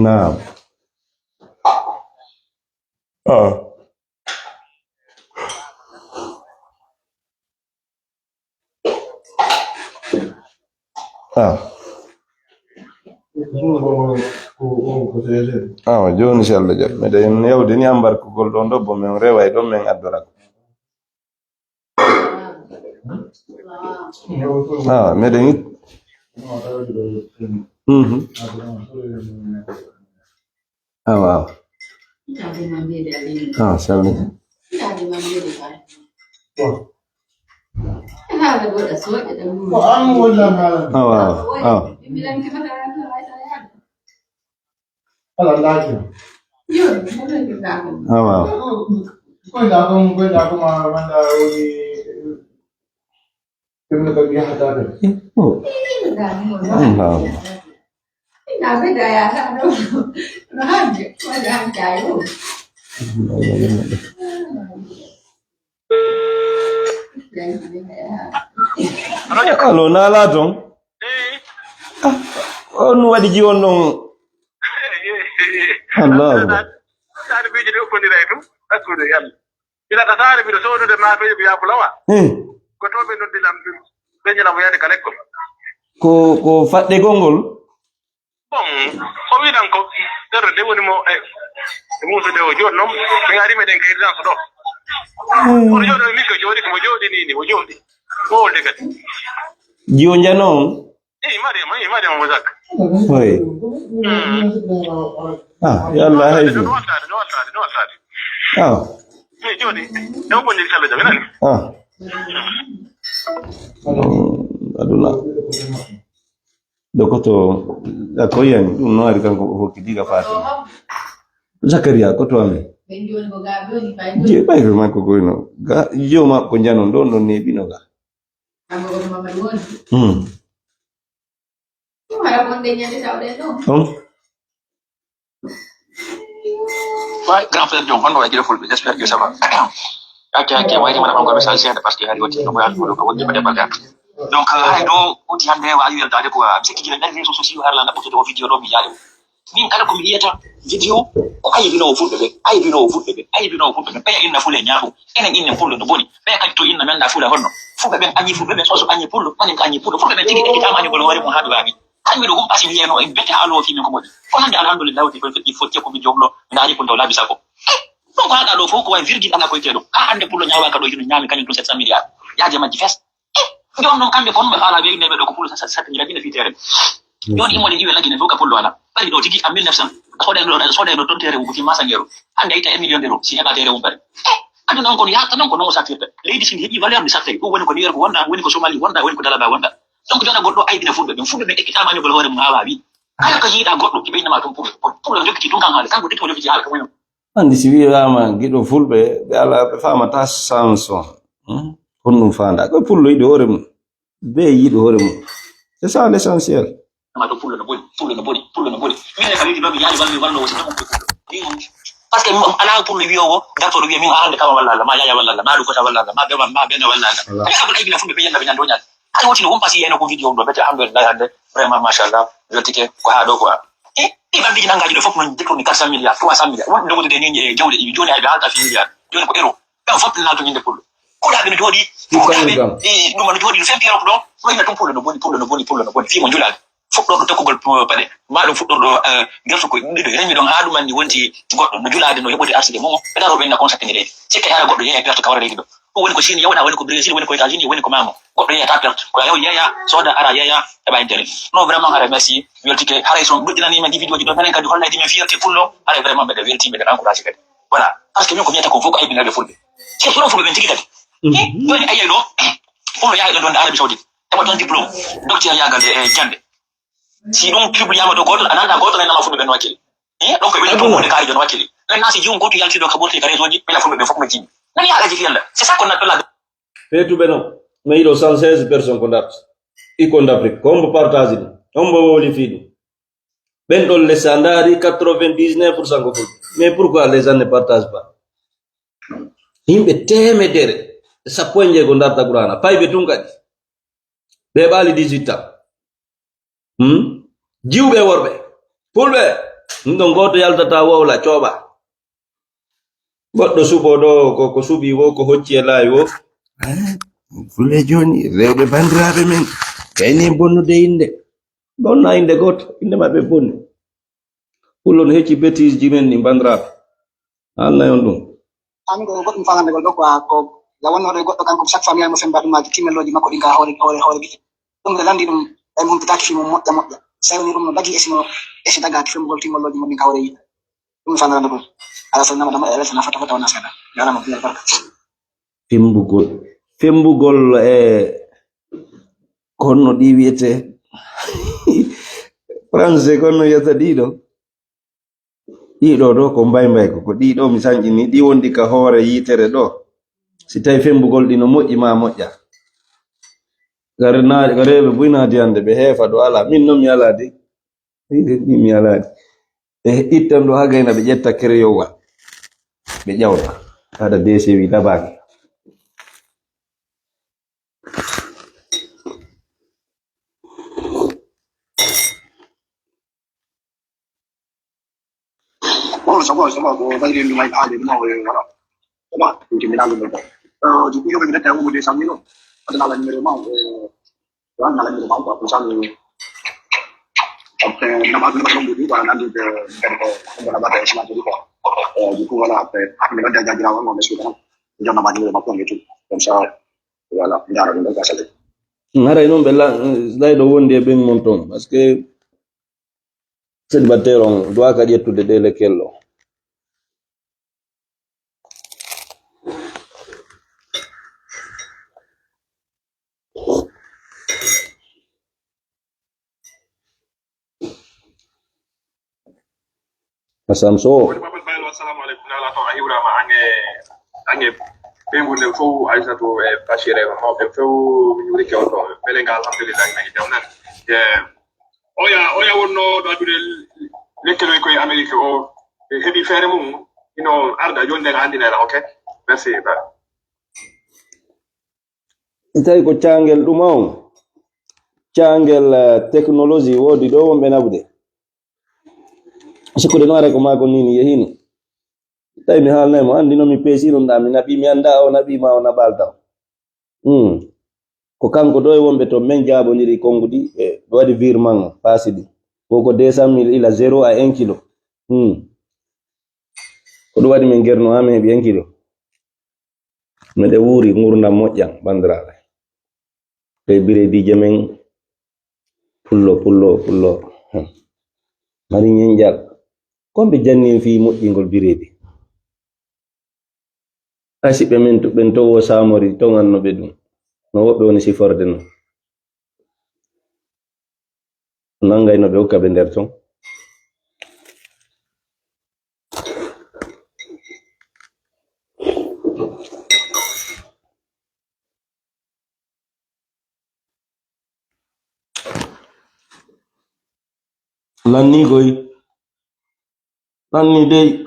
Naam. Ah. Ah. Awa, jooni, si Allah jaɓi, meɗen yawdini ambarkugol ɗon ɗo, bo min reway ɗon, min addora ko. Awa, meɗen it-, mhm. Awa, awa. Ah, salmini. Awa, awa, awa. Awa, awa. Ɗum no kadi yahata kadi. Oh. Allahu. Allo, naalaa toon? Ah, on waɗi jiwon ɗon. Allahu. Taalibiiji ɗi okkondira e ɗum, hakkunde Yalla. Ina ka saare, mbiɗo soodude maafeeje ko yaa fulawa. Hmm. Ko to ɓe noddi lam, ɓe ñala mo yaade ka lekkol. Ko, ko faɗɗegol ngol? Bon, o wiɗan ko terre de woni mo e, e muusude o. Jooni noon, min ari meɗen ka résidence ɗo. Hmm. Oto jooɗo e min ko jooɗi, ko mo jooɗi ni, ni, mo jooɗi. Mo wolde kadi. Jiwo njano on? Eh, Mariama, eh, Mariama Muzak. Oui. Mm. Ah, yo Allah hayfi. No wattaade, no wattaade, no wattaade. Ah. Eh, jooni, e o bonni Sallah Jabi, nani? Ah. Mm, aduna. Ɗo ko to, a ko yani, ɗum no ari kanko o hokki diga Fatima. Zakaria, ko to amen? Je, ɓay ko makko koyno. Ga, jo ma ko janon ɗon, ɗon neɓino ga. Kanko ko Mamadou woni. Hmm. Ɗum haɗa wonde ñande tawɗen ɗo. Hmm. Ouais, grand frère John, on va dire full, j'espère que ça va. Ok, ok, ouais, je vais encore message, c'est parce que hari wati no ko yalto ko wonde bade baga. Donc, euh, hari ɗo, oti hande wa yel dade ko, c'est que je vais réseaux sociaux har la na ko to vidéo ɗo mi yaade. Min kala ko mi yiyata vidéo, ko aybinoowo fulɓe ɓe, aybinoowo fulɓe ɓe, aybinoowo fulɓe ɓe. Ɓeya inna fule ñaaɗo, enen innen fulɓe no boni. Ɓeya kadi to inna mi anndaa fule honno. Fulɓe ɓen añi fulɓe ɓe, so so añi pullo, manen ko añi pullo. Fulɓe ɓen tigi ekkitaama añugol hoore mum haa ɗo waawi. Hay miɗo humpasi mi yiyano en bete haaloowo fii min ko moƴƴi. Ko hannde alhamdulillah woni ko feƴƴi foti ko min jogno ndaari ko ndo laabi sappo. Ɗum ko haɗa ɗo fof ko wayi virgule ala koyte ɗo. Haa hannde pullo ñaawaaka ɗo hino ñaami kañum ɗum sept cent milliards. Yaaji majji fes. Eh, jooni noon kamɓe fof ɓe faala ɓe inneɓe ɗo ko pullo sa-, sa-, sattinira ɓe fii teere. Jooni immoɗen iwe laggine fof ka pullo alaa. Ɓari ɗo tigi en mille neuf cents. Soodayno ɗo, soodayno toon teere mum ko fii masangeero. Hannde a itta e million d'euros si heɓa teere mum ɓari. Eh, aduna on kono yahata noon ko noon o sattirta. Leydi si ndi heɓi valeur ndi sattay. Ɗum woni ko New York wonda, woni ko Somali wonda, woni ko Dalaba wonda. Donc jona goɗɗo aybina fulɓe ɓen. Fulɓe ɓen ekkitaama añugol hoore mum haa waawi. Kala ko yiɗa goɗɗo, ɓe innama toon pullo. Pullo jokkiti tun kan haala. Kanko tigi o jokkiti haala ko wayi noon. Anndi si wiyaama giɗo fulɓe, ɓe alaa, ɓe faamataa sens on. Hmm? Honɗum faandaa? Ko pullo yiɗi hoore mum. Be yiɗi hoore mum. C'est ça l'essentiel. Ma to pullo no boni, pullo no boni, pullo no boni. Min e ka leydi ɗo mi yaali wallo, wallo woni ɗum ko pullo. Ni on. Parce que mi alaa pour le wiyowo, gartoɗo wiya min hande kama walla Allah, ma yaya walla Allah, ma ɗum kota walla Allah, ma bema, ma bena walla Allah. Ala. Ay abul aybi na fulɓe ɓe yenda ɓe ñando ñande. Ay wotino won pasi yeno ko vidéo ɗo, ɓete alhamdulillah hande, vraiment machallah, weltike ko ha ɗo quoi. E ɗi bambiji nangaji ɗo fof noon détourni quatre cent milliards, trois cent milliards. Wonɓe dogodude ni e jawle ɗi, joni ay ɓe haalta fi milliards, joni ko euro. Ɓen fof nalto ñinde pullo. Kuɗaɓe no jooɗi, ɗum no jooɗi no fempi europe ɗo, wayna ɗum pullo no boni, pullo no boni, pullo no boni, fii mo njulaade. Fuɗɗorɗo tokkugol paɗe, maa ɗum fuɗɗorɗo gerto ko ɗiɗo, reñi ɗon haa ɗum anndi wonti goɗɗo no julaade, no heɓude arsike mum, ɓe daroo ɓe na consacté leydi. Sikke hara goɗɗo yeeya perte kawra leydi ɗo. Ɗum woni ko Chine yawna, woni ko Brésil, woni ko États-Unis, woni ko maamo. Goɗɗo yeeya ta perte, ko yaw yeeya, sooda ara yeeya, heɓa intérêt. Non, vraiment, hara merci, weltike, haray so ɗuɗɗinani men ɗi vidéo ji ɗo, menen kadi hollaydi men fierté pullo, haray vraiment mbeɗa welti, mbeɗa encouragé kadi. Voilà, parce que min ko mbiyata ko fof ko aybinaaɓe fulɓe. C'est trop fulɓe ɓen tigi kadi. Joni a yiyay ɗo, fulɓe yahay ɗon ɗon Arabie Saoudite, heɓa ɗon diplôme, docteur yagal e jannde. Si ɗum publiyama ɗo goto, a nanda goto nanama fulɓe ɓen wakkili. Eh, donc ɓe woni ɗum woni kaari jon wakkili. Maintenant si jiwum goto yalti ɗo ka ɓurti ka réseau ji, ɓila fulɓe ɓe fof ma jiimi. Nani haalaji fiyalla. C'est ça qu'on appelle la. Feetuɓe noon, mais iɗo cent seize personnes ko darta. Icône d'Afrique, ko hombo partage ɗum? Hombo wowli fii ɗum? Ɓen ɗon les a ndaari quatre-vingt-dix-neuf pour cent ko fulɓe. Mais pourquoi les gens ne partagent pas? Yimɓe teemedere e sappo e njeego darta Qur'aana, payɓe tun kadi. Ɓe ɓaali dix-huit ans. Hmm? Jiwɓe worɓe, fulɓe, ɗum ɗon gooto yaltata wowla, cooɓa. Goɗɗo suɓo ɗo, ko, ko suɓi wo, ko hocci e laawi wo. Eh, fulɓe jooni, rewɓe banndiraaɓe men, kayni en bonnude innde. Bonna innde gooto, innde maɓɓe bonni. Pullo no hecci bêtise ji men ɗi, banndiraaɓe. Haalnay on ɗum. An ko goɗɗum fanandegol ɗo quoi, ko la wonno ɗo e goɗɗo kanko chaque fois mi yamo semba ɗum maaji timmelloji makko ɗin ka hoore, hoore, hoore gite. Ɗum ɓe landi ɗum, ɓe humpitaki fimo moƴƴa moƴƴa. Sewni ɗum no dagi e simo, e si dagaki fembugol timmelloji mo ɗin ka hoore yiɗa. Ɗum fanandegol. Ala so nama dama e ala so na fota fota wona seeɗa. Yalama pinal barka. Fembugol. Fembugol e konno ɗi wiyete français, konno wiyata ɗiɗo. Ɗiɗo ɗo ko mbaymbayko, ko ɗiɗo mi sanƴini, ɗi wondi ka hoore yitere ɗo. Si tawi fembugol ɗi no moƴƴi ma moƴƴa. Gare na-, gareɓe buy naati hannde, ɓe heefa ɗo ala. Min noon mi ala de. Min de, min mi ala de. Ɓe ittan ɗo ha gayna, ɓe ƴetta kereyowal. Ɓe ƴawta. Haɗa D C wi labaaki. Bon, ça va, ça va, ko ɓayri mi may aade ɗum o wala. Ça va, ɗum ke mi nangu ɗum. Euh, du coup, yo ɓe retta o de sammi ɗo. Adana la numéro ma, euh, wan na la numéro ma, quoi, comme ça, mi, après, na ma, na ma ɗum ɗum, quoi, na ɗum, euh, ko, ko na ba ta, sima ko, euh, du coup, voilà, après, mi wadda jajira wan, on est sûr, jonna ma numéro ma, quoi, et tout. Comme ça, voilà, mi dara ɗum ɗo, quoi, ça fait. Haray noon ɓe la-, lay ɗo wondi e ɓen mon toon, parce que célibataire on duwaka ƴettude ɗe lekkel ɗo. Asam so. Woni Babal Baylo, assalamu aleykum. Nala toon a hiwrama, ange, ange ɓeyngu nden fof, Aysatu e Bachir e mawɓe fof, mi juurike on toon. Beele nga, alhamdulillah, nagi jam nan. E, oya, oya wonno ɗo addude lekkenoy koye Amérique o, e heɓi feere mum, ino arda jooni nden andinayla, ok? Merci, ba. Tawi ko caangel ɗum on, caangel, eh, technologie woodi ɗo wonɓe naɓude. Sikkude noon haray ko maako nii ni yehino. Tawi mi haalnay mo, anndi no mi peesi ɗum ɗaa, mi naɓi, mi anndaa o naɓi ma o naɓaali taw. Hmm. Ko kanko ɗo e wonɓe to men jaabondiri konnguɗi, ɓe waɗi virement o, paasi ɗi. Ko ko deux cent mille ila zéro à un kilo. Hmm. Ko ɗum waɗi min gerno haa mi heɓi un kilo. Miɗen wuuri nguurndam moƴƴam, banndiraaɓe. Ɓe bireediije men, pullo, pullo, pullo. Hmm. Mari ñenƴal. Ko ɓe janni en fii moƴƴingol bireedi. Hay si ɓe men to, ɓen to wo Samori, toŋanno ɓe ɗum. No woɓɓe woni siforde non. Nanngay no ɓe hokka ɓe nder ton. Lanni koy. Lanni dey.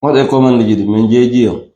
Waɗe commande ji ɗi min jeeji on.